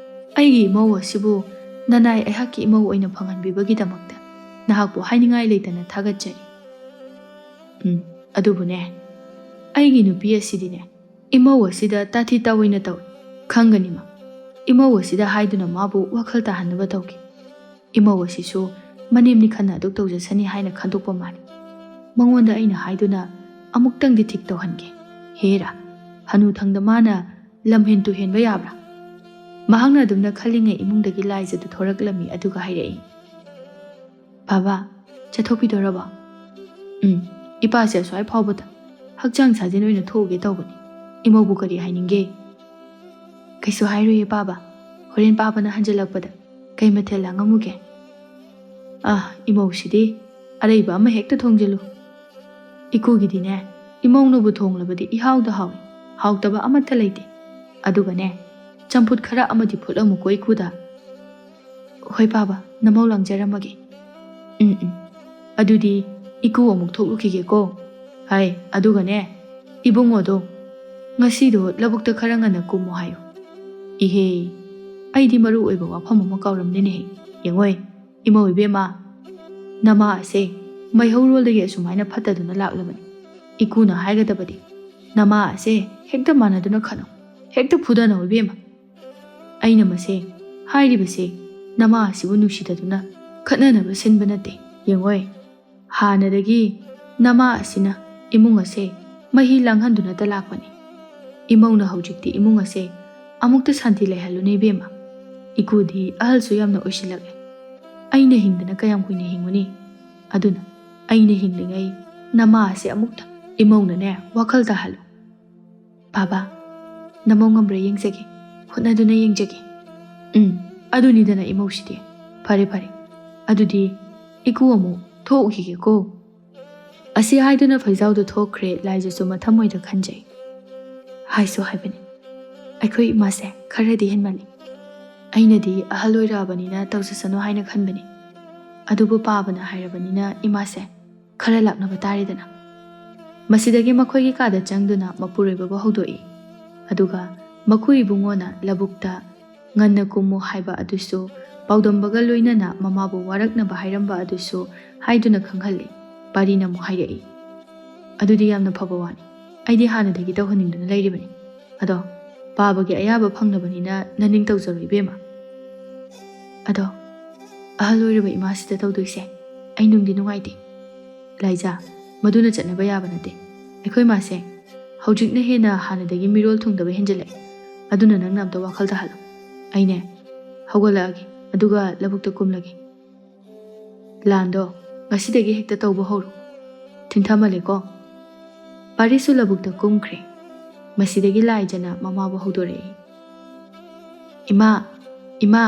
ꯑꯩꯒꯤ ꯏꯃꯧ ꯑꯁꯤꯕꯨ ꯅꯅꯥꯏ ꯑꯩꯍꯥꯛꯀꯤ ꯏꯃꯧ ꯑꯣꯏꯅ ꯐꯪꯍꯟꯕꯤꯕꯒꯤꯗꯃꯛꯇ ꯅꯍꯥꯛꯄꯨ ꯍꯥꯏꯅꯤꯡꯉꯥꯏ ꯂꯩꯇꯅ ꯊꯥꯒꯠꯆꯔꯤ꯫ ꯎꯝ, ꯑꯗꯨꯕꯨꯅꯦ, ꯑꯩꯒꯤ ꯅꯨꯄꯤ ꯑꯁꯤꯗꯤꯅꯦ, ꯏꯃꯧ ꯑꯁꯤꯗ ꯇꯥꯊꯤ ꯇꯥꯑꯣꯏꯅ ꯇꯧꯏ꯫ ꯈꯪꯒꯅꯤꯃ, ꯏꯃꯧ ꯑꯁꯤꯗ ꯍꯥꯏꯗꯨꯅ ꯃꯥꯕꯨ ꯋꯥꯈꯜ ꯇꯥꯍꯟꯅꯕ ꯇꯧꯒꯦ꯫ ꯏꯃꯧ ꯑꯁꯤꯁꯨ ꯃꯅꯦꯝꯅꯤ ꯈꯟꯅ ꯑꯗꯨꯛ ꯇꯧꯖꯁꯅꯤ ꯍꯥꯏꯅ ꯈꯟꯗꯣꯛꯄ ꯃꯥꯜꯂꯤ꯫ ꯃꯉꯣꯟꯗ ꯑꯩꯅ ꯍꯥꯏꯗꯨꯅ ꯑꯃꯨꯛꯇꯪꯗꯤ ꯊꯤꯛ ꯇꯧꯍꯟꯒꯦ꯫ ꯍꯦꯔꯥ, ꯍꯅꯨꯊꯪꯗ ꯃꯥꯅ ꯂꯝꯍꯦꯟ ꯇꯨꯍꯦꯟꯕ ꯌꯥꯕ꯭ꯔꯥ?" ꯃꯍꯥꯛꯅ ꯑꯗꯨꯝꯅ ꯈꯜꯂꯤꯉꯩ ꯏꯃꯨꯡꯗꯒꯤ ꯂꯥꯏꯖꯗꯨ ꯊꯣꯔꯛꯂꯝꯃꯤ, ꯑꯗꯨꯒ ꯍꯥꯏꯔꯛꯏ, "ꯕꯥꯕꯥ, ꯆꯠꯊꯣꯛꯄꯤꯗꯣꯔꯕꯣ?" "ꯎꯝ, ꯏꯄꯥꯁꯦ ꯑꯁ꯭ꯋꯥꯏ ꯐꯥꯎꯕꯗ ꯍꯛꯆꯥꯡ ꯁꯥꯖꯦꯜ ꯑꯣꯏꯅ ꯊꯣꯛꯎꯒꯦ ꯇꯧꯕꯅꯤ꯫ ꯏꯃꯧꯕꯨ ꯀꯔꯤ ꯍꯥꯏꯅꯤꯡꯒꯦ?" "ꯀꯩꯁꯨ ꯍꯥꯏꯔꯣꯏꯌꯦ ꯄꯥꯕ꯫ ꯍꯣꯔꯦꯟ ꯄꯥꯕꯅ ꯍꯟꯖꯤꯜꯂꯛꯄꯗ ꯀꯩ ꯃꯊꯦꯜ ꯂꯥꯡꯉꯝꯃꯨꯒꯦ?" "ꯑꯥ, ꯏꯃꯧꯁꯤꯗꯤ ꯑꯔꯩꯕ ꯑꯃ ꯍꯦꯛꯇ ꯊꯣꯡꯖꯤꯜꯂꯨ꯫ ꯏꯀꯨꯒꯤꯗꯤꯅꯦ, ꯏꯃꯧꯅꯕꯨ ꯊꯣꯡꯂꯕꯗꯤ ꯏꯍꯥꯎꯗ ꯍꯥꯎꯏ, ꯍꯥꯎꯇꯕ ꯑꯃꯠꯇ ꯂꯩꯇꯦ꯫ ꯑꯗꯨꯒꯅꯦ, ꯆꯝꯐꯨꯠ ꯈꯔ ꯑꯃꯗꯤ ꯐꯨꯠꯂꯝꯃꯨꯀꯣ ꯏꯀꯨꯗ꯫" "ꯍꯣꯏ ꯄꯥꯕ, ꯅꯃꯧ ꯂꯥꯡꯖꯔꯝꯃꯒꯦ꯫" "ꯎꯝ, ꯎꯝ꯫ ꯑꯗꯨꯗꯤ ꯏꯀꯨ ꯑꯃꯨꯛ ꯊꯣꯛꯂꯨꯈꯤꯒꯦꯀꯣ꯫ ꯍꯥꯏ, ꯑꯗꯨꯒꯅꯦ, ꯏꯕꯨꯡꯉꯣꯗꯣ ꯉꯁꯤꯗꯣ ꯂꯧꯕꯨꯛꯇ ꯈꯔ ꯉꯟꯅ ꯀꯨꯝꯃꯣ ꯍꯥꯏꯌꯨ꯫" "ꯏꯍꯦ, ꯑꯩꯗꯤ ꯃꯔꯨ ꯑꯣꯏꯕ ꯋꯥꯐꯝ ꯑꯃ ꯀꯥꯎꯔꯝꯂꯦꯅꯦꯍꯦ꯫ ꯌꯦꯡꯉꯣꯏ, ꯏꯃꯧ ꯏꯕꯦꯝꯃ, ꯅꯃꯥ ꯑꯁꯦ ꯃꯩꯍꯧꯔꯣꯜꯗꯒꯤ ꯑꯁꯨꯃꯥꯏꯅ ꯐꯠꯇꯗꯨꯅ ꯂꯥꯛꯂꯕꯅꯤ꯫ ꯏꯀꯨꯅ ꯍꯥꯏꯒꯗꯕꯗꯤ, ꯅꯃꯥ ꯑꯁꯦ ꯍꯦꯛꯇ ꯃꯥꯟꯅꯗꯨꯅ ꯈꯠꯅꯧ, ꯍꯦꯛꯇ ꯐꯨꯗꯅꯧ ꯏꯕꯦꯝꯃ꯫ ꯑꯩꯅ ꯃꯁꯦ ꯍꯥꯏꯔꯤꯕꯁꯦ ꯅꯃꯥ ꯑꯁꯤꯕꯨ ꯅꯨꯡꯁꯤꯗꯗꯨꯅ ꯈꯠꯅꯅꯕ ꯁꯤꯟꯕ ꯅꯠꯇꯦ꯫ ꯌꯦꯡꯉꯣꯏ, ꯍꯥꯟꯅꯗꯒꯤ ꯅꯃꯥ ꯑꯁꯤꯅ ꯏꯃꯨꯡ ꯑꯁꯦ ꯃꯍꯤ ꯂꯥꯡꯍꯟꯗꯨꯅꯇ ꯂꯥꯛꯄꯅꯤ꯫ ꯏꯃꯧꯅ ꯍꯧꯖꯤꯛꯇꯤ ꯏꯃꯨꯡ ꯑꯁꯦ ꯑꯃꯨꯛꯇ ꯁꯥꯟꯇꯤ ꯂꯩꯍꯜꯂꯨꯅꯦ ꯏꯕꯦꯝꯃ꯫ ꯏꯀꯨꯗꯤ ꯑꯍꯜꯁꯨ ꯌꯥꯝꯅ ꯑꯣꯏꯁꯤꯜꯂꯛꯂꯦ꯫ ꯑꯩꯅ ꯍꯤꯡꯗꯅ ꯀꯌꯥꯝ ꯀꯨꯏꯅ ꯍꯤꯡꯉꯨꯅꯤ? ꯑꯗꯨꯅ ꯑꯩꯅ ꯍꯤꯡꯂꯤꯉꯩ ꯅꯃꯥ ꯑꯁꯦ ꯑꯃꯨꯛꯇ ꯏꯃꯧꯅꯅꯦ ꯋꯥꯈꯜ ꯇꯥꯍꯜꯂꯨ꯫ ꯕꯥꯕꯥ, ꯅꯃꯧ ꯉꯝꯕ꯭ꯔꯥ ꯌꯦꯡꯖꯒꯦ, ꯍꯣꯠꯅꯗꯨꯅ ꯌꯦꯡꯖꯒꯦ꯫ ꯎꯝ, ꯑꯗꯨꯅꯤꯗꯅ ꯏꯃꯧꯁꯤꯗꯤ꯫ ꯐꯔꯦ ꯐꯔꯦ, ꯑꯗꯨꯗꯤ ꯏꯀꯨ ꯑꯃꯨꯛ ꯊꯣꯛꯎꯈꯤꯒꯦꯀꯣ꯫ ꯑꯁꯤ ꯍꯥꯏꯗꯨꯅ ꯐꯩꯖꯥꯎꯗꯨ ꯊꯣꯛꯈ꯭ꯔꯦ꯫ ꯂꯥꯏꯖꯁꯨ ꯃꯊꯃꯣꯏꯗ ꯈꯟꯖꯩ, ꯍꯥꯏꯁꯨ ꯍꯥꯏꯕꯅꯤ, ꯑꯩꯈꯣꯏ ꯏꯃꯥꯁꯦ ꯈꯔꯗꯤ ꯍꯦꯟꯃꯜꯂꯤ꯫ ꯑꯩꯅꯗꯤ ꯑꯍꯜ ꯑꯣꯏꯔꯛꯑꯕꯅꯤꯅ ꯇꯧꯖꯁꯅꯨ ꯍꯥꯏꯅ ꯈꯟꯕꯅꯤ, ꯑꯗꯨꯕꯨ ꯄꯥꯕꯅ ꯍꯥꯏꯔꯕꯅꯤꯅ ꯏꯃꯥꯁꯦ ꯈꯔ ꯂꯥꯛꯅꯕ ꯇꯥꯔꯦꯗꯅ꯫ ꯃꯁꯤꯗꯒꯤ ꯃꯈꯣꯏꯒꯤ ꯀꯥꯗ ꯆꯪꯗꯨꯅ ꯃꯄꯨꯔꯣꯏꯕꯕꯨ ꯍꯧꯗꯣꯛꯏ꯫ ꯑꯗꯨꯒ ꯃꯈꯨ ꯏꯕꯨꯡꯉꯣꯅ ꯂꯧꯕꯨꯛꯇ ꯉꯟꯅ ꯀꯨꯝꯃꯨ ꯍꯥꯏꯕ ꯑꯗꯨꯁꯨ ꯄꯥꯎꯗꯝꯕꯒ ꯂꯣꯏꯅꯅ ꯃꯃꯥꯕꯨ ꯋꯥꯔꯛꯅꯕ ꯍꯥꯏꯔꯝꯕ ꯑꯗꯨꯁꯨ ꯍꯥꯏꯗꯨꯅ ꯈꯪꯍꯜꯂꯤ꯫ ꯄꯥꯔꯤꯅ ꯑꯃꯨꯛ ꯍꯥꯏꯔꯛꯏ, "ꯑꯗꯨꯗꯤ ꯌꯥꯝꯅ ꯐꯕ ꯋꯥꯅꯤ꯫ ꯑꯩꯗꯤ ꯍꯥꯟꯅꯗꯒꯤ ꯇꯧꯍꯟꯅꯤꯡꯗꯨꯅ ꯂꯩꯔꯤꯕꯅꯤ꯫ ꯑꯗꯣ ꯄꯥꯕꯒꯤ ꯑꯌꯥꯕ ꯐꯪꯂꯕꯅꯤꯅ ꯅꯅꯤꯡ ꯇꯧꯖꯔꯣ ꯏꯕꯦꯝꯃ꯫ ꯑꯗꯣ ꯑꯍꯜ ꯑꯣꯏꯔꯕ ꯏꯃꯥꯁꯤꯗ ꯇꯧꯗꯣꯏꯁꯦ ꯑꯩ ꯅꯨꯡꯗꯤ ꯅꯨꯡꯉꯥꯏꯇꯦ꯫ ꯂꯥꯏꯖꯥ, ꯃꯗꯨꯅ ꯆꯠꯅꯕ ꯌꯥꯕ ꯅꯠꯇꯦ꯫ ꯑꯩꯈꯣꯏ ꯃꯥꯁꯦ ꯍꯧꯖꯤꯛꯅ ꯍꯦꯟꯅ ꯍꯥꯟꯅꯗꯒꯤ ꯃꯤꯔꯣꯜ ꯊꯨꯡꯗꯕ ꯍꯦꯟꯖꯤꯜꯂꯛꯑꯦ꯫ ꯑꯗꯨꯅ ꯅꯪꯅ ꯑꯝꯇ ꯋꯥꯈꯜ ꯇꯥꯍꯜꯂꯣ꯫ ꯑꯩꯅꯦ ꯍꯧꯒꯠꯂꯛꯑꯒꯦ, ꯑꯗꯨꯒ ꯂꯧꯕꯨꯛꯇ ꯀꯨꯝꯂꯒꯦ꯫ ꯂꯥꯟꯗꯣ ꯉꯁꯤꯗꯒꯤ ꯍꯦꯛꯇ ꯇꯧꯕ ꯍꯧꯔꯣ꯫ ꯊꯤꯟꯊꯃꯜꯂꯦꯀꯣ?" ꯄꯥꯔꯤꯁꯨ ꯂꯧꯕꯨꯛꯇ ꯀꯨꯝꯈ꯭ꯔꯦ꯫ ꯃꯁꯤꯗꯒꯤ ꯂꯥꯏꯖꯅ ꯃꯃꯥꯕꯨ ꯍꯧꯗꯣꯔꯛꯏ, "ꯏꯃꯥ, ꯏꯃꯥ,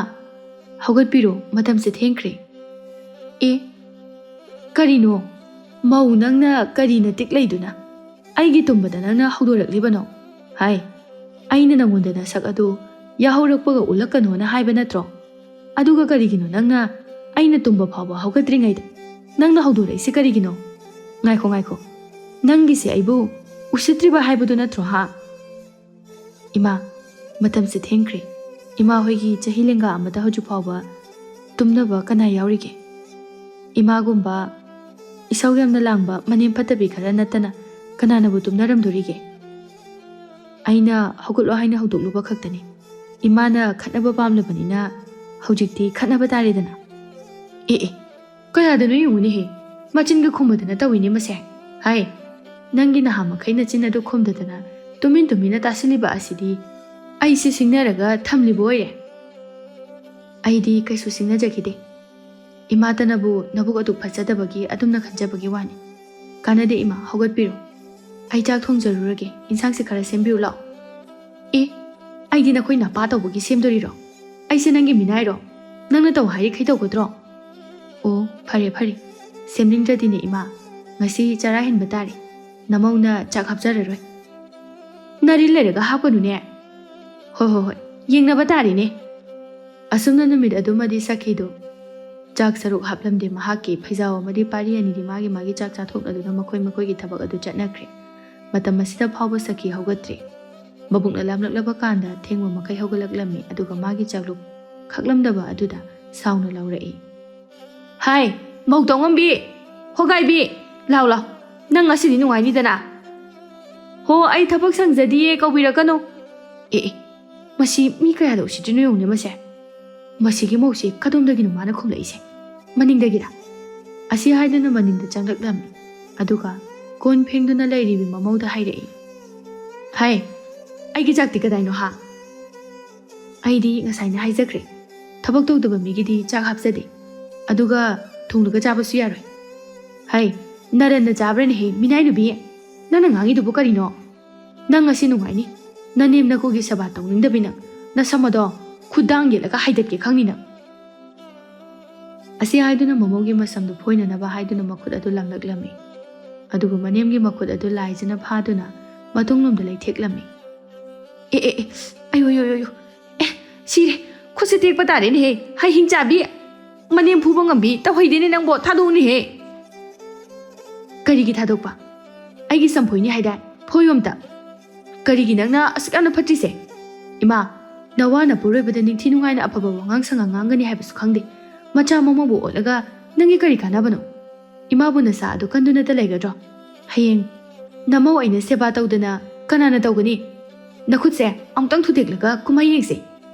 ꯍꯧꯒꯠꯄꯤꯔꯣ, ꯃꯇꯝꯁꯦ ꯊꯦꯡꯈ꯭ꯔꯦ꯫" "ꯑꯦ, ꯀꯔꯤꯅꯣ? ꯃꯧ ꯅꯪꯅ ꯀꯔꯤ ꯅꯇꯤꯛ ꯂꯩꯗꯨꯅ ꯑꯩꯒꯤ ꯇꯨꯝꯕꯗ ꯅꯪꯅ ꯍꯧꯗꯣꯔꯛꯂꯤꯕꯅꯣ? ꯍꯥꯏ, ꯑꯩꯅ ꯅꯪꯉꯣꯟꯗ ꯅꯁꯛ ꯑꯗꯨ ꯌꯥꯍꯧꯔꯛꯄꯒ ꯎꯠꯂꯛꯀꯅꯣꯅ ꯍꯥꯏꯕ ꯅꯠꯇ꯭ꯔꯣ? ꯑꯗꯨꯒ ꯀꯔꯤꯒꯤꯅꯣ ꯅꯪꯅ ꯑꯩꯅ ꯇꯨꯝꯕ ꯐꯥꯎꯕ ꯍꯧꯒꯠꯇ꯭ꯔꯤꯉꯩꯗ ꯅꯪꯅ ꯍꯧꯗꯣꯔꯛꯏꯁꯦ ꯀꯔꯤꯒꯤꯅꯣ? ꯉꯥꯏꯈꯣ, ꯉꯥꯏꯈꯣ, ꯅꯪꯒꯤꯁꯦ ꯑꯩꯕꯨ ꯎꯁꯤꯠꯇ꯭ꯔꯤꯕ ꯍꯥꯏꯕꯗꯨ ꯅꯠꯇ꯭ꯔꯣ, ꯍꯥ?" "ꯏꯃꯥ, ꯃꯇꯝꯁꯦ ꯊꯦꯡꯈ꯭ꯔꯦ꯫ ꯏꯃꯥ ꯍꯣꯏꯒꯤ ꯆꯍꯤ ꯂꯦꯡꯒꯥ ꯑꯃꯗ ꯍꯧꯖꯤꯛ ꯐꯥꯎꯕ ꯇꯨꯝꯅꯕ ꯀꯅꯥ ꯌꯥꯎꯔꯤꯒꯦ? ꯏꯃꯥꯒꯨꯝꯕ ꯏꯁꯧ ꯌꯥꯝꯅ ꯂꯥꯡꯕ ꯃꯅꯦꯝ ꯐꯠꯇꯕꯤ ꯈꯔ ꯅꯠꯇꯅ ꯀꯅꯥꯅꯕꯨ ꯇꯨꯝꯅꯔꯝꯗꯣꯔꯤꯒꯦ? ꯑꯩꯅ ꯍꯧꯒꯠꯂꯣ ꯍꯥꯏꯅ ꯍꯧꯗꯣꯛꯂꯨꯕ ꯈꯛꯇꯅꯤ꯫ ꯏꯃꯥꯅ ꯈꯠꯅꯕ ꯄꯥꯝꯂꯕꯅꯤꯅ ꯍꯧꯖꯤꯛꯇꯤ ꯈꯠꯅꯕ ꯇꯥꯔꯦꯗꯅ꯫" ꯑꯦ ꯑꯦ, ꯀꯌꯥꯗꯅꯣ ꯌꯦꯡꯉꯨꯅꯦꯍꯦ, ꯃꯆꯤꯟꯒ ꯈꯨꯝꯃꯗꯅ ꯇꯧꯏꯅꯦ ꯃꯁꯦ꯫ ꯍꯥꯏ, ꯅꯪꯒꯤ ꯅꯍꯥ ꯃꯈꯩ ꯅꯆꯤꯟ ꯑꯗꯨ ꯈꯨꯝꯗꯗꯅ ꯇꯨꯃꯤꯟ ꯇꯨꯃꯤꯟꯅ ꯇꯥꯁꯤꯜꯂꯤꯕ ꯑꯁꯤꯗꯤ ꯑꯩꯁꯦ ꯁꯤꯡꯅꯔꯒ ꯊꯝꯂꯤꯕ ꯑꯣꯏꯔꯦ꯫ ꯑꯩꯗꯤ ꯀꯩꯁꯨ ꯁꯤꯡꯅꯖꯈꯤꯗꯦ꯫ ꯏꯃꯥꯇꯅꯕꯨ ꯅꯕꯨꯛ ꯑꯗꯨ ꯐꯠꯆꯗꯕꯒꯤ ꯑꯗꯨꯝꯅ ꯈꯟꯖꯕꯒꯤ ꯋꯥꯅꯤ꯫ ꯀꯥꯟꯅꯗꯦ ꯏꯃꯥ, ꯍꯧꯒꯠꯄꯤꯔꯣ꯫ ꯑꯩ ꯆꯥꯛ ꯊꯣꯡꯖꯔꯨꯔꯒꯦ, ꯏꯟꯁꯥꯡꯁꯦ ꯈꯔ ꯁꯦꯝꯕꯤꯌꯨ ꯂꯥꯛꯑꯣ꯫ ꯑꯦ, ꯑꯩꯗꯤ ꯅꯈꯣꯏ ꯅꯄꯥ ꯇꯧꯕꯒꯤ ꯁꯦꯝꯗꯣꯔꯤꯔꯣ? ꯑꯩꯁꯦ ꯅꯪꯒꯤ ꯃꯤꯅꯥꯏꯔꯣ? ꯅꯪꯅ ꯇꯧ ꯍꯥꯏꯔꯤꯈꯩ ꯇꯧꯒꯗ꯭ꯔꯣ? ꯑꯣ, ꯐꯔꯦ ꯐꯔꯦ, ꯁꯦꯝꯅꯤꯡꯗ꯭ꯔꯗꯤꯅꯦ ꯏꯃꯥ, ꯉꯁꯤ ꯆꯔꯥ ꯍꯦꯟꯕ ꯇꯥꯔꯦ꯫ ꯅꯃꯧꯅ ꯆꯥꯛ ꯍꯥꯞꯆꯔꯔꯣꯏ꯫ ꯅꯥꯔꯤ ꯂꯩꯔꯒ ꯍꯥꯞꯀꯅꯨꯅꯦ꯫ ꯍꯣꯏ ꯍꯣꯏ ꯍꯣꯏ, ꯌꯦꯡꯅꯕ ꯇꯥꯔꯦꯅꯦ꯫ ꯑꯁꯨꯝꯅ ꯅꯨꯃꯤꯠ ꯑꯗꯨꯃꯗꯤ ꯁꯈꯤꯗꯨ ꯆꯥꯛ ꯁꯔꯨꯛ ꯍꯥꯞꯂꯝꯗꯦ꯫ ꯃꯍꯥꯛꯀꯤ ꯐꯩꯖꯥꯎ ꯑꯃꯗꯤ ꯄꯥꯔꯤ ꯑꯅꯤꯗꯤ ꯃꯥꯒꯤ ꯃꯥꯒꯤ ꯆꯥꯛ ꯆꯥꯊꯣꯛꯅꯗꯨꯅ ꯃꯈꯣꯏ ꯃꯈꯣꯏꯒꯤ ꯊꯕꯛ ꯑꯗꯨ ꯆꯠꯅꯈ꯭ꯔꯦ꯫ ꯃꯇꯝ ꯑꯁꯤꯗ ꯐꯥꯎꯕ ꯁꯈꯤ ꯍꯧꯒꯠꯇ꯭ꯔꯤ꯫ ꯃꯕꯨꯛꯅ ꯂꯥꯝꯂꯛꯂꯕ ꯀꯥꯟꯗ ꯊꯦꯡꯕ ꯃꯈꯩ ꯍꯧꯒꯠꯂꯛꯂꯝꯃꯤ, ꯑꯗꯨꯒ ꯃꯥꯒꯤ ꯆꯥꯛꯂꯨꯛ ꯈꯥꯛꯂꯝꯗꯕ ꯑꯗꯨꯗ ꯁꯥꯎꯅ ꯂꯧꯔꯛꯏ꯫ ꯍꯥꯏ, ꯃꯧ ꯇꯧꯉꯝꯕꯤ, ꯍꯣꯒꯥꯏꯕꯤ, ꯂꯥꯎ ꯂꯥꯎ, ꯅꯪ ꯉꯁꯤꯗꯤ ꯅꯨꯡꯉꯥꯏꯅꯤꯗꯅ꯫ ꯍꯣ, ꯑꯩ ꯊꯕꯛ ꯁꯪꯖꯗꯤꯌꯦ, ꯀꯧꯕꯤꯔꯛꯀꯅꯨ꯫ ꯑꯦ ꯑꯦ, ꯃꯁꯤ ꯃꯤ ꯀꯌꯥꯗ ꯎꯁꯤꯠꯇ꯭ꯔꯤꯅꯣ ꯌꯦꯡꯉꯨꯅꯦ ꯃꯁꯦ꯫ ꯃꯁꯤꯒꯤ ꯃꯧꯁꯤ ꯀꯗꯣꯝꯗꯒꯤꯅꯣ ꯃꯥꯅ ꯈꯨꯝꯂꯛꯏꯁꯦ? ꯃꯅꯤꯡꯗꯒꯤꯔ? ꯑꯁꯤ ꯍꯥꯏꯗꯨꯅ ꯃꯅꯤꯡꯗ ꯆꯪꯂꯛꯂꯝꯃꯤ꯫ ꯑꯗꯨꯒ ꯀꯣꯟ ꯐꯦꯡꯗꯨꯅ ꯂꯩꯔꯤꯕꯤ ꯃꯃꯧꯗ ꯍꯥꯏꯔꯛꯏ꯫ ꯍꯥꯏ, ꯑꯩꯒꯤ ꯆꯥꯛꯇꯤ ꯀꯗꯥꯏꯅꯣ ꯍꯥ? ꯑꯩꯗꯤ ꯉꯁꯥꯏꯅ ꯍꯥꯏꯖꯈ꯭ꯔꯦ, ꯊꯕꯛ ꯇꯧꯗꯕ ꯃꯤꯒꯤꯗꯤ ꯆꯥꯛ ꯍꯥꯞꯆꯗꯦ꯫ ꯑꯗꯨꯒ ꯊꯣꯡꯂꯒ ꯆꯥꯕꯁꯨ ꯌꯥꯔꯣꯏ꯫ ꯍꯩ, ꯅꯔꯟꯅ ꯆꯥꯕ꯭ꯔꯅꯦꯍꯦ, ꯃꯤꯅꯥꯏ ꯅꯨꯄꯤ? ꯅꯪꯅ ꯉꯥꯡꯉꯤꯗꯨꯕꯨ ꯀꯔꯤꯅꯣ? ꯅꯪ ꯉꯁꯤ ꯅꯨꯡꯉꯥꯏꯅꯤ꯫ ꯅꯅꯦꯝ ꯅꯀꯨꯒꯤ ꯁꯦꯕꯥ ꯇꯧꯅꯤꯡꯗꯕꯤ ꯅꯪ, ꯅꯁꯝ ꯑꯗꯣ ꯈꯨꯗꯥꯡ ꯌꯦꯠꯂꯒ ꯍꯥꯏꯗꯠꯀꯦ ꯈꯪꯅꯤ ꯅꯪ꯫ ꯑꯁꯤ ꯍꯥꯏꯗꯨꯅ ꯃꯃꯧꯒꯤ ꯃꯁꯝꯗꯨ ꯐꯣꯏꯅꯅꯕ ꯍꯥꯏꯗꯨꯅ ꯃꯈꯨꯠ ꯑꯗꯨ ꯂꯪꯂꯛꯂꯝꯃꯤ꯫ ꯑꯗꯨꯕꯨ ꯃꯅꯦꯝꯒꯤ ꯃꯈꯨꯠ ꯑꯗꯨ ꯂꯥꯏꯖꯅ ꯐꯥꯗꯨꯅ ꯃꯇꯨꯡꯂꯣꯝꯗ ꯂꯩꯊꯦꯛꯂꯝꯃꯤ꯫ ꯑꯦ, ꯑꯦ, ꯑꯦ, ꯑꯌꯣ, ꯑꯌꯣ, ꯑꯌꯣ, ꯑꯌꯣ꯫ ꯑꯦ, ꯁꯤꯔꯦ꯫ ꯈꯨꯠꯁꯦ ꯇꯦꯛꯄ ꯇꯥꯔꯦꯅꯦꯍꯦ, ꯍꯩꯍꯤꯡ ꯆꯥꯕꯤ꯫ ꯃꯅꯦꯝ ꯐꯨꯕ ꯉꯝꯕꯤ, ꯇꯧꯍꯩꯗꯦꯅꯦ ꯅꯪꯕꯣ, ꯊꯥꯗꯣꯛꯎꯅꯦꯍꯦ꯫ ꯀꯔꯤꯒꯤ ꯊꯥꯗꯣꯛꯄ? ꯑꯩꯒꯤ ꯁꯝꯐꯣꯏꯅꯤ ꯍꯥꯏꯗꯥꯏ? ꯐꯣꯏꯌꯣ ꯑꯝꯇ꯫ ꯀꯔꯤꯒꯤ ꯅꯪꯅ ꯑꯁꯨꯛ ꯌꯥꯝꯅ ꯐꯠꯇ꯭ꯔꯤꯁꯦ? ꯏꯃꯥ, ꯅꯋꯥ ꯅꯄꯨꯔꯣꯏꯕꯗ ꯅꯤꯡꯊꯤ ꯅꯨꯡꯉꯥꯏꯅ ꯑꯐꯕ ꯋꯥꯉꯥꯡ ꯁꯉꯥꯡ ꯉꯥꯡꯒꯅꯤ ꯍꯥꯏꯕꯁꯨ ꯈꯪꯗꯦ꯫ ꯃꯆꯥ ꯃꯃꯧꯕꯨ ꯑꯣꯠꯂꯒ ꯅꯪꯒꯤ ꯀꯔꯤ ꯀꯥꯟꯅꯕꯅꯣ? ꯏꯃꯥꯕꯨ ꯅꯁꯥ ꯑꯗꯨ ꯀꯟꯗꯨꯅꯇ ꯂꯩꯒꯗ꯭ꯔꯣ? ꯍꯌꯦꯡ ꯅꯃꯧ ꯑꯩꯅ ꯁꯦꯕꯥ ꯇꯧꯗꯅ ꯀꯅꯥꯅ ꯇꯧꯒꯅꯤ? ꯅꯈꯨꯠꯁꯦ ꯑꯃꯨꯛꯇꯪ ꯊꯨꯗꯦꯛꯂꯒ ꯀꯨꯝꯍꯩ ꯌꯦꯡꯁꯦ꯫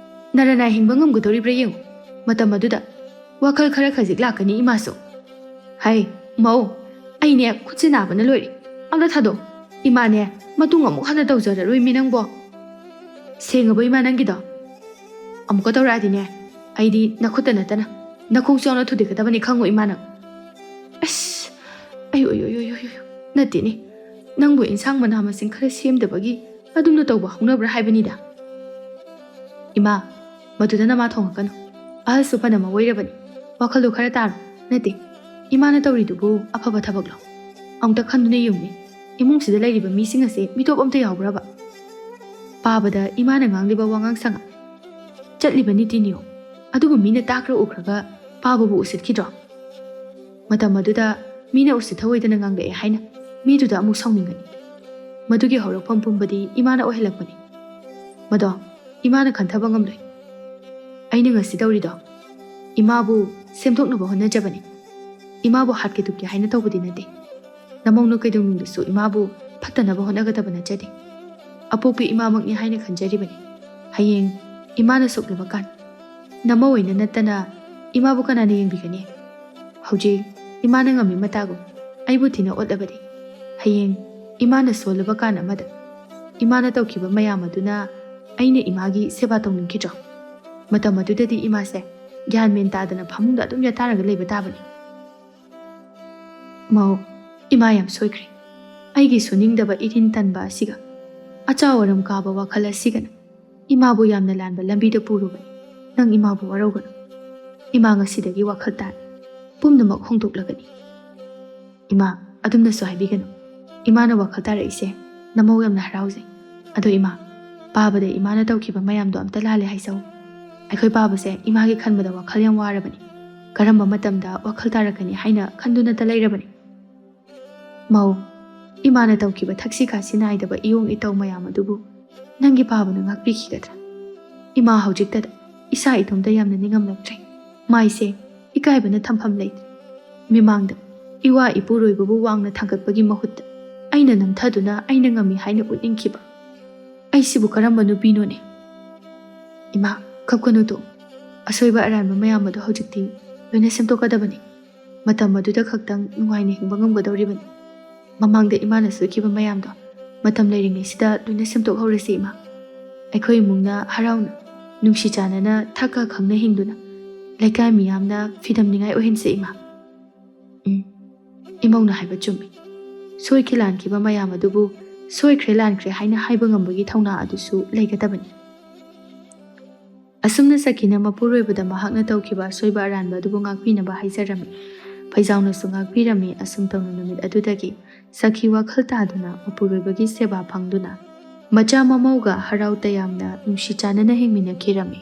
ꯅꯔꯅꯥꯏ ꯍꯤꯡꯕ ꯉꯝꯒꯗꯧꯔꯤꯕ꯭ꯔꯥ ꯌꯦꯡꯉꯨ꯫ ꯃꯇꯝ ꯑꯗꯨꯗ ꯋꯥꯈꯜ ꯈꯔ ꯈꯖꯤꯛ ꯂꯥꯛꯀꯅꯤ ꯏꯃꯥꯁꯨ꯫ ꯍꯩ, ꯃꯧ, ꯑꯩꯅꯦ ꯈꯨꯠꯁꯦ ꯅꯥꯕꯅ ꯂꯣꯏꯔꯦ꯫ ꯑꯝꯇ ꯊꯥꯗꯣꯛ꯫ ꯏꯃꯥꯅꯦ ꯃꯇꯨꯡ ꯑꯃꯨꯛ ꯍꯟꯅ ꯇꯧꯖꯔꯔꯣꯏ ꯃꯤ ꯅꯪꯕꯣ꯫ ꯁꯦꯡꯉꯕꯣ ꯏꯃꯥ ꯅꯪꯒꯤꯗꯣ? ꯑꯃꯨꯛꯀ ꯇꯧꯔꯛꯑꯗꯤꯅꯦ, ꯑꯩꯗꯤ ꯅꯈꯨꯠꯇ ꯅꯠꯇꯅ ꯅꯈꯣꯡꯁꯨ ꯌꯥꯎꯅ ꯊꯨꯗꯦꯛꯀꯗꯕꯅꯤ, ꯈꯪꯉꯣ ꯏꯃꯥ ꯅꯪ꯫ ꯑꯁ, ꯑꯩ ꯑꯣꯏ ꯑꯣꯏ ꯑꯣꯏ ꯑꯣꯏ ꯑꯣꯏ, ꯅꯠꯇꯦꯅꯦ꯫ ꯅꯪꯕꯨ ꯏꯟꯁꯥꯡ ꯃꯅꯥ ꯃꯁꯤꯡ ꯈꯔ ꯁꯦꯝꯗꯕꯒꯤ ꯑꯗꯨꯝꯅ ꯇꯧꯕ ꯍꯧꯅꯕ꯭ꯔꯥ ꯍꯥꯏꯕꯅꯤꯗ꯫ ꯏꯃꯥ, ꯃꯗꯨꯗ ꯅꯃꯥ ꯊꯣꯡꯉꯛꯀꯅꯨ꯫ ꯑꯍꯜꯁꯨ ꯐꯅ ꯃꯑꯣꯏꯔꯕꯅꯤ꯫ ꯋꯥꯈꯜꯗꯣ ꯈꯔ ꯇꯥꯔꯣ꯫ ꯅꯠꯇꯦ, ꯏꯃꯥꯅ ꯇꯧꯔꯤꯗꯨꯕꯨ ꯑꯐꯕ ꯊꯕꯛꯂꯣ? ꯑꯃꯨꯛꯇ ꯈꯟꯗꯨꯅ ꯌꯦꯡꯉꯨꯅꯦ꯫ ꯏꯃꯨꯡꯁꯤꯗ ꯂꯩꯔꯤꯕ ꯃꯤꯁꯤꯡ ꯑꯁꯦ ꯃꯤꯇꯣꯞ ꯑꯝꯇ ꯌꯥꯎꯕ꯭ꯔꯕ? ꯄꯥꯕꯗ ꯏꯃꯥꯅ ꯉꯥꯡꯂꯤꯕ ꯋꯥꯉꯥꯡ ꯁꯉꯥꯡ, ꯆꯠꯂꯤꯕ ꯅꯤꯇꯤ ꯅꯤꯌꯣꯝ ꯑꯗꯨꯕꯨ ꯃꯤꯅ ꯇꯥꯈ꯭ꯔ ꯎꯈ꯭ꯔꯒ ꯄꯥꯕꯕꯨ ꯎꯁꯤꯠꯈꯤꯗ꯭ꯔꯣ? ꯃꯇꯝ ꯑꯗꯨꯗ ꯃꯤꯅ ꯎꯁꯤꯠ ꯊꯑꯣꯏꯗꯅ ꯉꯥꯡꯂꯛꯑꯦ ꯍꯥꯏꯅ ꯃꯤꯗꯨꯗ ꯑꯃꯨꯛ ꯁꯥꯎꯅꯤꯡꯒꯅꯤ꯫ ꯃꯗꯨꯒꯤ ꯍꯧꯔꯛꯐꯝ ꯄꯨꯝꯕꯗꯤ ꯏꯃꯥꯅ ꯑꯣꯏꯍꯜꯂꯛꯄꯅꯤ꯫ ꯃꯗꯣ ꯏꯃꯥꯅ ꯈꯟꯊꯕ ꯉꯝꯂꯣꯏ꯫ ꯑꯩꯅ ꯉꯁꯤ ꯇꯧꯔꯤꯗꯣ ꯏꯃꯥꯕꯨ ꯁꯦꯝꯗꯣꯛꯅꯕ ꯍꯣꯠꯅꯖꯕꯅꯤ꯫ ꯏꯃꯥꯕꯨ ꯍꯥꯠꯀꯦ ꯇꯨꯞꯀꯦ ꯍꯥꯏꯅ ꯇꯧꯕꯗꯤ ꯅꯠꯇꯦ꯫ ꯅꯃꯧꯅ ꯀꯩꯗꯧꯅꯨꯡꯗꯁꯨ ꯏꯃꯥꯕꯨ ꯐꯠꯇꯅꯕ ꯍꯣꯠꯅꯒꯗꯕ ꯅꯠꯆꯗꯦ꯫ ꯑꯄꯣꯛꯄꯤ ꯏꯃꯥꯃꯛꯅꯤ ꯍꯥꯏꯅ ꯈꯟꯖꯔꯤꯕꯅꯤ꯫ ꯍꯌꯦꯡ ꯏꯃꯥꯅ ꯁꯣꯛꯂꯕ ꯀꯥꯟ ꯅꯃꯧ ꯑꯣꯏꯅ ꯅꯠꯇꯅ ꯏꯃꯥꯕꯨ ꯀꯅꯥꯅ ꯌꯦꯡꯕꯤꯒꯅꯤ? ꯍꯧꯖꯤꯛ ꯏꯃꯥꯅ ꯉꯝꯃꯤ ꯃꯇꯥꯒꯨꯝ ꯑꯩꯕꯨ ꯊꯤꯅ ꯑꯣꯠꯂꯕꯗꯤ, ꯍꯌꯦꯡ ꯏꯃꯥꯅ ꯁꯣꯜꯂꯕ ꯀꯥꯟ ꯑꯃꯗ ꯏꯃꯥꯅ ꯇꯧꯈꯤꯕ ꯃꯌꯥꯝ ꯑꯗꯨꯅ ꯑꯩꯅ ꯏꯃꯥꯒꯤ ꯁꯦꯕꯥ ꯇꯧꯅꯤꯡꯈꯤꯗ꯭ꯔꯣ? ꯃꯇꯝ ꯑꯗꯨꯗꯗꯤ ꯏꯃꯥꯁꯦ ꯒ꯭ꯌꯥꯟ ꯃꯦꯟ ꯇꯥꯗꯅ ꯐꯃꯨꯡꯗ ꯑꯗꯨꯝ ꯌꯥꯇꯥꯔꯒ ꯂꯩꯕ ꯇꯥꯕꯅꯤ꯫ ꯃꯧ, ꯏꯃꯥ ꯌꯥꯝ ꯁꯣꯏꯈ꯭ꯔꯦ꯫ ꯑꯩꯒꯤ ꯁꯨꯅꯤꯡꯗꯕ ꯏꯔꯤꯟ ꯇꯟꯕ ꯑꯁꯤꯒ, ꯑꯆꯥꯎ ꯑꯔꯝ ꯀꯥꯕ ꯋꯥꯈꯜ ꯑꯁꯤꯒꯅ ꯏꯃꯥꯕꯨ ꯌꯥꯝꯅ ꯂꯥꯟꯕ ꯂꯝꯕꯤꯗ ꯄꯨꯔꯨꯕꯅꯤ꯫ ꯅꯪ ꯏꯃꯥꯕꯨ ꯋꯥꯔꯧꯒꯅꯨ꯫ ꯏꯃꯥ ꯉꯁꯤꯗꯒꯤ ꯋꯥꯈꯜ ꯇꯥꯔꯦ꯫ ꯄꯨꯝꯅꯃꯛ ꯍꯣꯡꯗꯣꯛꯂꯒꯅꯤ꯫ ꯏꯃꯥ, ꯑꯗꯨꯝꯅꯁꯨ ꯍꯥꯏꯕꯤꯒꯅꯨ꯫ ꯏꯃꯥꯅ ꯋꯥꯈꯜ ꯇꯥꯔꯛꯏꯁꯦ ꯅꯃꯧ ꯌꯥꯝꯅ ꯍꯔꯥꯎꯖꯩ꯫ ꯑꯗꯣ ꯏꯃꯥ, ꯄꯥꯕꯗ ꯏꯃꯥꯅ ꯇꯧꯈꯤꯕ ꯃꯌꯥꯝꯗꯣ ꯑꯝꯇ ꯂꯥꯜꯂꯦ ꯍꯥꯏꯖꯧ꯫ ꯑꯩꯈꯣꯏ ꯄꯥꯕꯁꯦ ꯏꯃꯥꯒꯤ ꯈꯟꯕꯗ ꯋꯥꯈꯜ ꯌꯥꯝ ꯋꯥꯔꯕꯅꯤ꯫ ꯀꯔꯝꯕ ꯃꯇꯝꯗ ꯋꯥꯈꯜ ꯇꯥꯔꯛꯀꯅꯤ ꯍꯥꯏꯅ ꯈꯟꯗꯨꯅꯇ ꯂꯩꯔꯕꯅꯤ꯫ ꯃꯧ, ꯏꯃꯥꯅ ꯇꯧꯈꯤꯕ ꯊꯛꯁꯤ ꯈꯥꯁꯤ ꯅꯥꯏꯗꯕ ꯏꯌꯣꯡ ꯏꯇꯧ ꯃꯌꯥꯝ ꯑꯗꯨꯕꯨ ꯅꯪꯒꯤ ꯄꯥꯕꯅ ꯉꯥꯛꯄꯤꯈꯤꯒꯗ꯭ꯔꯥ? ꯏꯃꯥ ꯍꯧꯖꯤꯛꯇꯗ ꯏꯁꯥ ꯏꯇꯣꯝꯇ ꯌꯥꯝꯅ ꯅꯤꯡꯉꯝꯂꯛꯇ꯭ꯔꯦ꯫ ꯃꯥꯏꯁꯦ ꯏꯀꯥꯏꯕꯅ ꯊꯝꯐꯝ ꯂꯩꯇ꯭ꯔꯦ꯫ ꯃꯤꯃꯥꯡꯗ ꯏꯋꯥ ꯏꯄꯨꯔꯣꯏꯕꯕꯨ ꯋꯥꯡꯅ ꯊꯥꯡꯒꯠꯄꯒꯤ ꯃꯍꯨꯠꯇ ꯑꯩꯅ ꯅꯝꯊꯗꯨꯅ ꯑꯩꯅ ꯉꯝꯃꯤ ꯍꯥꯏꯅ ꯎꯠꯅꯤꯡꯈꯤꯕ꯫ ꯑꯩꯁꯤꯕꯨ ꯀꯔꯝꯕ ꯅꯨꯄꯤꯅꯣꯅꯦ? ꯏꯃꯥ, ꯀꯞꯀꯅꯨꯗꯣ꯫ ꯑꯁꯣꯏꯕ ꯑꯔꯥꯟꯕ ꯃꯌꯥꯝ ꯑꯗꯨ ꯍꯧꯖꯤꯛꯇꯤ ꯂꯣꯏꯅ ꯁꯦꯝꯗꯣꯛꯀꯗꯕꯅꯤ꯫ ꯃꯇꯝ ꯑꯗꯨꯗ ꯈꯛꯇꯪ ꯅꯨꯡꯉꯥꯏꯅ ꯍꯤꯡꯕ ꯉꯝꯒꯗꯧꯔꯤꯕꯅꯤ꯫ ꯃꯃꯥꯡꯗ ꯏꯃꯥꯅ ꯁꯣꯏꯈꯤꯕ ꯃꯌꯥꯝꯗꯣ ꯃꯇꯝ ꯂꯩꯔꯤꯉꯩꯁꯤꯗ ꯂꯣꯏꯅ ꯁꯦꯝꯗꯣꯛꯍꯧꯔꯁꯤ, ꯏꯃꯥ꯫ ꯑꯩꯈꯣꯏ ꯏꯃꯨꯡꯅ ꯍꯔꯥꯎꯅ, ꯅꯨꯡꯁꯤ ꯆꯥꯟꯅꯅ, ꯊꯛꯀ ꯈꯪꯅ ꯍꯤꯡꯗꯨꯅ ꯂꯩꯀꯥꯏ ꯃꯤꯌꯥꯝꯅ ꯐꯤꯗꯝꯅꯤꯡꯉꯥꯏ ꯑꯣꯏꯍꯟꯁꯤ, ꯏꯃꯥ꯫ ꯎꯝ, ꯏꯃꯧꯅ ꯍꯥꯏꯕ ꯆꯨꯝꯃꯤ꯫ ꯁꯣꯏꯈꯤ ꯂꯥꯟꯈꯤꯕ ꯃꯌꯥꯝ ꯑꯗꯨꯕꯨ ꯁꯣꯏꯈ꯭ꯔꯦ ꯂꯥꯟꯈ꯭ꯔꯦ ꯍꯥꯏꯅ ꯍꯥꯏꯕ ꯉꯝꯕꯒꯤ ꯊꯧꯅꯥ ꯑꯗꯨꯁꯨ ꯂꯩꯒꯗꯕꯅꯤ꯫ ꯑꯁꯨꯝꯅ ꯁꯈꯤꯅ ꯃꯄꯨꯔꯣꯏꯕꯗ ꯃꯍꯥꯛꯅ ꯇꯧꯈꯤꯕ ꯑꯁꯣꯏꯕ ꯑꯔꯥꯟꯕ ꯑꯗꯨꯕꯨ ꯉꯥꯛꯄꯤꯅꯕ ꯍꯥꯏꯖꯔꯝꯃꯤ꯫ ꯐꯩꯖꯥꯎꯅꯁꯨ ꯉꯥꯛꯄꯤꯔꯝꯃꯤ꯫ ꯑꯁꯨꯝ ꯇꯧꯅ ꯅꯨꯃꯤꯠ ꯑꯗꯨꯗꯒꯤ ꯁꯈꯤ ꯋꯥꯈꯜ ꯇꯥꯗꯨꯅ ꯃꯄꯨꯔꯣꯏꯕꯒꯤ ꯁꯦꯕꯥ ꯐꯪꯗꯨꯅ ꯃꯆꯥ ꯃꯃꯧꯒ ꯍꯔꯥꯎ ꯇꯌꯥꯝꯅ ꯅꯨꯡꯁꯤ ꯆꯥꯟꯅꯅ ꯍꯤꯡꯃꯤꯟꯅꯈꯤꯔꯝꯃꯤ꯫